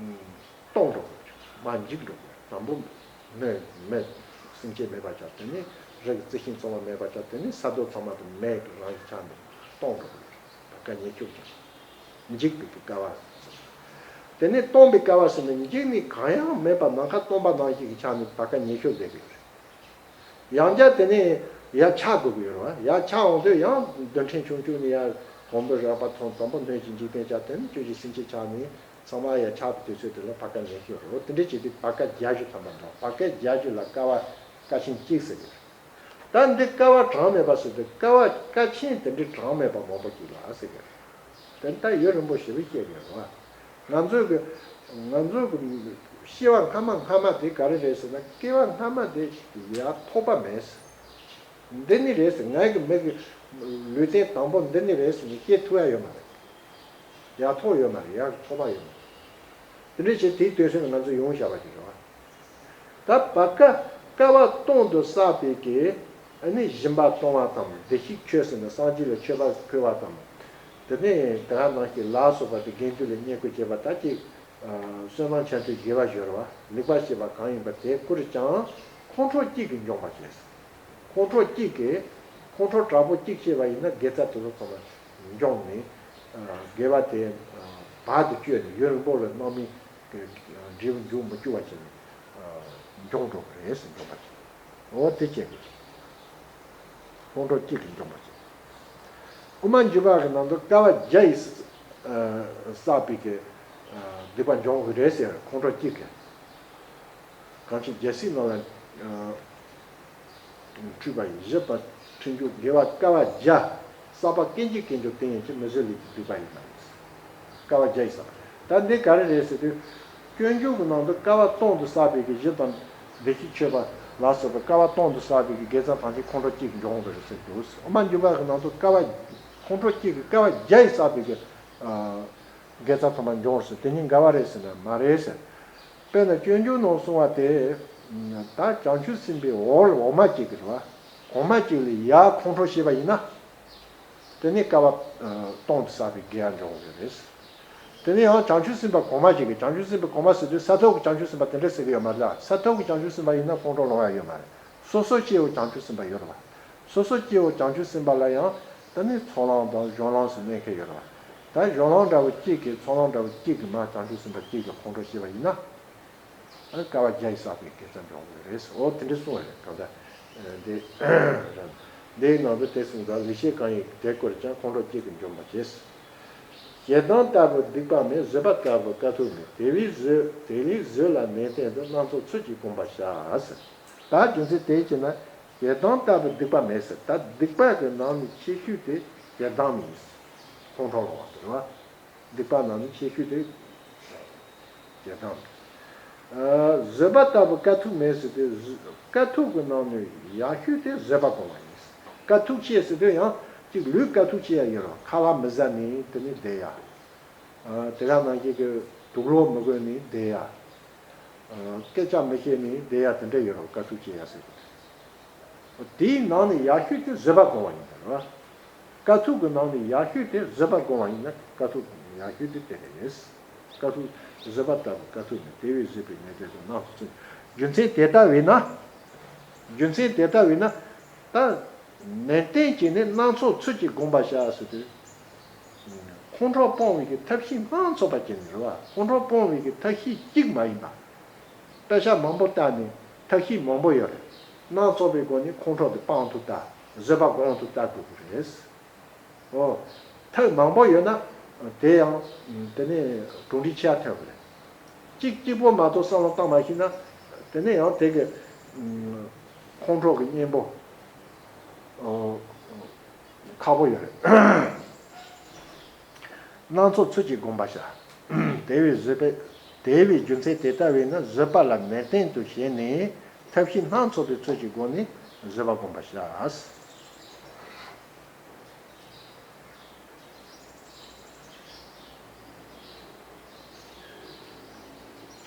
སྟོང་འགྲོ་དགོས། མར་འཇིག་འགྲོ་དགོས། དང་པོ་སྣོད་མེད། སེམས་ཅན་མེད་པ་ཆགས། དེ་ནས་རི་གི་རྩི་ཤིང་ཚང་མ་མེད་པ་ཆགས། དེ་ནས་ས་རྡོ་ཚང་མ་དེ་མེད་རང་བཞིན་ཆགས་ནས་སྟོང་འགྲོ་དགོས། བར་སྐལ་ཉི་ཤུ་ཀྱང་འཇིག་པའི་གི་བསྐལ་བ། དེ་ནས་སྟོང་པའི་བསྐལ་བ་ཟེར་ནས་འཇིག་ནས་གང་ཡང་མེད་པ་ནམ་མཁའ་སྟོང་པ་ནང་བཞིན་གྱི་ཆགས་ནས་བར་སྐལ་ཉི་ཤུ་བསྡད་དགོས་རེད། ཡང་བསྐྱར་དེ་ནས་ཡར་ཆགས་དགོས་ཀྱི་ཡོད་རེད་བ། ཡར་ཆགས་འོང་དུས་ཡང་རྡུལ་ཕྲན་ཆུང་ཆུང་ནས་ཡར་གོང་བུ་རགས་པ་ཚང་དང་པོ་སྣོད་ཀྱི་འཇིག་རྟེན་ཆགས། དེ་ནས་བཅུད་ཀྱི་སེམས་ཅན་ཆགས་ནས་ཚང་མ་ཡར་ཆགས་པའི་དུས་ཚོད་དེ་ལ་བར་སྐལ་ཉི་ཤུ་རེད། འོ་དེ་འདྲ་བྱས་དུས་བར་སྐལ་བརྒྱད་ཅུ་ཐམ་པ་འདྲ། བར་སྐལ་བརྒྱད་ཅུ་ལ་བསྐལ་བ་སྐལ་ཆེན་གཅིག་ཟེར་གྱི་རེད། ད་འདི་བསྐལ་བ་གྲངས་མེད་པ་ཟེར་དུས་བསྐལ་བ་སྐལ་ཆེན་དེ་འདྲའི་གྲངས་མེད་པ་མང་པོ་ཅིག་ལ་ཟེར་གྱི་རེད། དེ་ལྟར་ཡུན་རིང་པོ་ཞེ་པོ་སྐྱེ་དགོས་རེད་བ། ང་ཚོའི་གི་ང་ཚོའི་གི་སྐྱེ་བ་སྔ་མ་སྔ་མ་དེ་ག་རེ་རེད་ཟེར་ན། སྐྱེ་བ་སྔ་མ་དེ་ཡར་ཐོགས་པ་མེད། འདི་ནི་རེད་ཟེར། ངའི་གི་མི་གི་ལུས་རྟེན་དང་པོ་འདི་ནི་རེད་ཟེར་ནས་སྐྱེ་ཐུབ་ཡ་ཡོད་མ་རེད། ཡར་ཐོགས་ཡོད་མ་རེད། ཡར་ཐོགས་པ་ཡོད་མ་རེད། དེ་འདྲ་བྱས་དེའི་དུས་ཚོད་ནི་ང་ཚོ་ཡོང་བཞག་པ་ཅིག་རེད་བ། ད་བར་སྐལ་བསྐལ་བ་སྟོང་དུ་བསགས་པའི་གི་ཨ་ནི་སྦྱིན་པ་གཏོང་བ་དང་། བདེ་གཤེགས་མཆོད་ཟེར་ནས་སངས་རྒྱས་ལ་མཆོད་པ་ཕུལ་བ་དང་། དེ་ནས་དེ་ག་ནང་བཞིན་ལ་སོགས་པ་དེ་དགེ་འདུན་ལ་བསྙེན་བཀུར་བྱེད་པ་ད་ཅིག་བསོད་ནམས་ཆེན་པོའི་དགེ་བ་སྦྱོར་བ་ལེགས་པར་བྱེད་པ་གང་ཡིན་པ་དེ་བསྐུར་ཀྱང་ཁོང་ཁྲོ་གཅིག་གིས་འཇོམས་པར་བྱེད། ཁོང་ཁྲོ་གཅིག་གིས། ཁོང་ཁྲོ་དྲག་པོ་གཅིག་སྐྱེས་པ་ཡིན་ན་དགེ་རྩ་དེ་ཚོ་ཚང་མ་འཇོམས་ནས། དགེ་བ་དེ་བར་དུ་གཅོད་ནས་ཡུན་རིང་པོ་ལ་རྣམ་སྨིན་གྱི་འབྲས་བུ་འབྱུང་མི་བཅུག་པ་བྱས་ནས་འཇོམས་འགྲོ་གི་རེད་ཟེར། འཇོམས་པར་བྱེད། འོ་དེ་བྱེད་དགོས། ཁོང་ཁྲོ་གཅིག་གིས་འཇོམས་པར་བྱེད། དབུ་མ་འཇུག་པ་གི་ནང་དུ་བསྐལ་པ་བརྒྱ་ཡི་སྲིད། བསགས་པའི་གི་སྡིག་པ་འབྱུང་གི་རེད་ཟེར། ཁོང་ཁྲོ་སྐྱེ་གི། གང་ཕྱིར་རྒྱལ་སྲིད་རྣམས་ལ་འཁྲུལ་པ་ཡིས། བཞི་པ་ཁྲིམས་གཅོད་དགེ་བ་དཀའ་བ་བརྒྱ། བསགས་པ་ཀུན་གྱི་ཀུན་འབྱུང་དེ་ཡིན་གྱི། མི་བཟོད་ལས་ཀྱི་སྡིག་པ་ཡིས་ན། དཀའ་བ་བརྒྱ་ཡིས་བསགས་པ། ད་འདི་ག་རེ་རེད་ཟེར་དུས། སྐྱོན་བརྗོད་ཀྱི་ནང་དུ་དཀའ་བ་སྟོང་དུ་བསགས་པའི་གི་གཞི་དང་བདེ་གཤེགས་མཆོད་པ་ལ་སོགས་པའི་དཀའ་བ་སྟོང་དུ་བསགས་པའི་གི་དགེ་རྩ་ཐམས་ཅད་ཁོང་ཁྲོ་སྐྱེ་གི་འབྱུང་གི་རེད་ཟེར་འདུག། དབུ་མ་འཇུག་པ་གི་ནང་དུ་དཀའ་བ་ཁོང་ཁྲོ་སྐྱེ་གི་དཀའ་བ་བརྒྱ་ཡིས་བསགས་པའི་གི་དགེ་རྩ་ཐོབ་པ་འབྱུང་ཟེར། དེ་གཉིས་འགལ་བ་རེད་ཟེར་ན་མ་རེད་ཟེར། དཔེར་ན་སྐྱོན་བརྗོད་ནང་གསུངས་པ་དེ། ད་བྱང་ཆུབ་སེམས་དཔའི་འོག་འོག་མ་གཅིག་གི་རེད་བ། གོང་མ་གཅིག་ལས་ཡར་ཁོང་ཁྲོ་བྱས་པ་ཡིན་ན། དེ་ནི་དཀའ་བ་སྟོང་དུ་བསགས་པའི་དགེ་བ་འབྱུང་གི་རེད། དེ་ནི་ཡང་བྱང་ཆུབ་སེམས་དཔའ་གོང་མ་གཅིག་གི། བྱང་ཆུབ་སེམས་དཔའ་གོང་མ་ཟེར་དུས་ས་ཐོབ་ཀྱི་བྱང་ཆུབ་སེམས་དཔའ་དེ་འདྲ་ཟེར་གི་ཡོད་མ་རེད། ས་ཐོབ་ཀྱི་བྱང་ཆུབ་སེམས་དཔའ་ཡིན་ན་ཁོང་ཁྲོ་ལངས་ཡ་ཡོད་མ་རེད། སོ་སོ་སྐྱེ་བོ་བྱང་ཆུབ་སེམས་དཔའ་ཡོད་རེད་བ། སོ་སོ་སྐྱེ་བོ་བྱང་ཆུབ་སེམས་དཔའ་ལ་ཡང་ད་ནི་ཚོགས་ལམ་དང་གཞུང་ལམ་ཟེར་གནས་མཁན་ཡོད་རེད་བ། ད་གཞུང་ལམ་འདྲ་བོ་གཅིག་གི་ཚོགས་ལམ་འདྲ་བོ་གཅིག་གི་ནང་བྱང་ཆུབ་སེམས་དཔའ་གཅིག་གི་ཁོང་ཁྲོ་སྐྱེས་པ་ཡིན་ན། ཨ་དཀའ་བ་བརྒྱ་ཡིས་བསགས་པའི་དགེ་རྩ་འབྱུང་གི་རེད། འོ་དེ་འདྲ་གསུངས་པ་རེད། གང་ལྟར་འདི་འདིའི་ནང་དུ་དེ་གསུངས་ཀ། ལེགས་བཤད་གང་ཡིན་དེ་བཀོལ་ཀྱང་། ཁོང་ཁྲོ་སྐྱེ་གི་འཇོམས་པར་བྱེད། ཞེ་སྡང་ལྟ་བུ་སྡིག་པ་མེད། བཟོད་པ་ལྟ་བུ་དཀའ་ཐུབ་མེད། དེ་བས་བཟོད་དེ་ལས་བཟོད་ལ་ནན་ཏན་དུ། སྣ་ཚོགས་ཚུལ་གྱིས་བསྒོམ་པར་བྱ་ཟེར། ད་རྒྱུ་མཚན་དེ་བྱས་ན་ཞེ་སྡང་ལྟ་བུ་སྡིག་པ་མེད་ཟེར། ད་སྡིག་པ་གི་ནང་ནས་ཆེ་ཤོས་དེ་ཞེ་སྡང་ཡིན། ཁོང་ཁྲོ་ལངས་པ་དེ་རེད་བ། སྡིག་པ་ནང་ནས་ཆེ་ཤོས་དེ་ཞེ་སྡང་། ཨ་བཟོད་པ་ལྟ་བུ་དཀའ་ཐུབ་མེད་ཟེར་ཏེ། བཟོད་དཀའ་ཐུབ་ཀྱི་ནང་ནས་ཡག་ཤོས་དེ་བཟོད་པ་སྒོམ་པ་ཡིན། དཀའ་ཐུབ་ཆེ་ཟེར་དུས་ཡང་གཅིག་ལུས་དཀའ་ཐུབ་ཆེ་ཡ་ཡོད་རེད། ཁ་ལག་མི་ཟ་ནས་དེ་ནས་བསྡད་ཡ། ཨ་དེ་ག་ནང་བཞིན་གྱི་དུག་ལོག་མི་གོན་ནས་བསྡད་ཡ། ཨ་སྐད་ཆ་མི་བཤད་ནས་བསྡད་ཡ་དེ་འདྲ་ཡོད་རེད། དཀའ་ཐུབ་ཆེ་ཡ་ཟེར་དུས། དེའི་ནང་ནས་ཡག་ཤོས་དེ་བཟོད་པ་སྒོམ་པ་ཡིན་པ་རེད་བ། དཀའ་ཐུབ་ཀྱི་ནང་ནས་ཡག་ཤོས་དེ་བཟོད་པ་སྒོམ་པ་ཡིན་ན། དཀའ་ཐུབ་ཡག་ཤོས་དེ་དེ་རེད། དཀའ་ཐུབ་བཟོད་པ་ལྟ་བུ་དཀའ་ཐུབ་མེད། དེ་བས་བཟོད་པའི་ནན་ཏན་དུ། སྣ་ཚོགས་ཚུལ། རྒྱུ་མཚན་དེ་ལྟ་བས་ན། རྒྱུ་མཚན་དེ་ལྟ་བས་ན། ད་ནན་ཏན་བྱས་ནས་སྣ་ཚོགས་ཚུལ་གྱིས་བསྒོམ་པར་བྱ་ཟེར་དུས། ཁོང་ཁྲོ་སྤོང་བའི་གི་ཐབས་ཤེས་སྣ་ཚོགས་པ་བྱས་ནས་རེད་བ། ཁོང་ཁྲོ་སྤོང་བའི་གི་ཐབས་ཤེས་གཅིག་མ་ཡིན་པ། དཔེ་ཆ་མང་པོ་བལྟས་ནས་ཐབས་ཤེས་མང་པོ་ཡོད་རེད། སྣ་ཚོགས་པའི་སྒོ་ནས་ཁོང་ཁྲོ་དེ་སྤང་ཐུབ་ལྟ། བཟོད་པ་སྒོམ་ཐུབ་ལྟ་དགོས་ཀྱི་རེད། ཨོ། ཐབས་མང་པོ་ཡོད་ན་དེ་ཡང་དེ་ནས་གྲུབ་འབྲས་ཆེ་བ་ཐོན་གྱི་རེད། གཅིག་གཅིག་པོ་མ་གཏོགས་བསམ་བློ་བཏང་མ་ཤེས་ན་དེ་ནས་ཡང་དེ་གི་ཁོང་ཁྲོ་གི་གཉེན་པོ་ཨོ་ཁག་པོ་ཡོད་རེད། སྣ་ཚོགས་ཚུལ་གྱིས་བསྒོམ་པར་བྱ། དེ་བས་བཟོད་པས། དེ་བས་རྒྱུ་མཚན་དེ་ལྟ་བས་ན། བཟོད་པ་ལ་ནན་ཏན་དུ་བྱས་ནས། ཐབས་ཤེས་སྣ་ཚོགས་པའི་ཚུལ་གྱི་སྒོ་ནས་བཟོད་པ་བསྒོམ་པར་བྱ།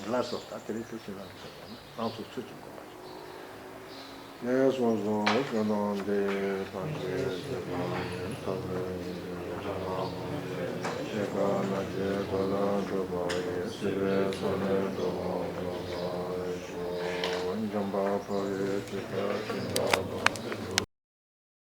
ལགས་སོ། ད་དེ་རིང་ཐུགས་རྗེ་གནང་གི་ཟེར་བ་ནི་སྣ་ཚོགས་ཚུལ་གྱིས་བསྒོམ་པ་ཡིན། ངན་སོང་གསུམ་ཀུན་སྣང་འདས། ཐམས་ཅད་ཤེས་པ་ཉིད། ཐོབ་པའི་ཉིན་མོའི་ཕྱག་ན་རྡོ་རྗེ། སྐྱེ་རྒ་ན་འཆིའི་རྦ་ཀློང་འཁྲུགས་པ་ཡི། སྲིད་པའི་མཚོ་ལས་འགྲོ་བ་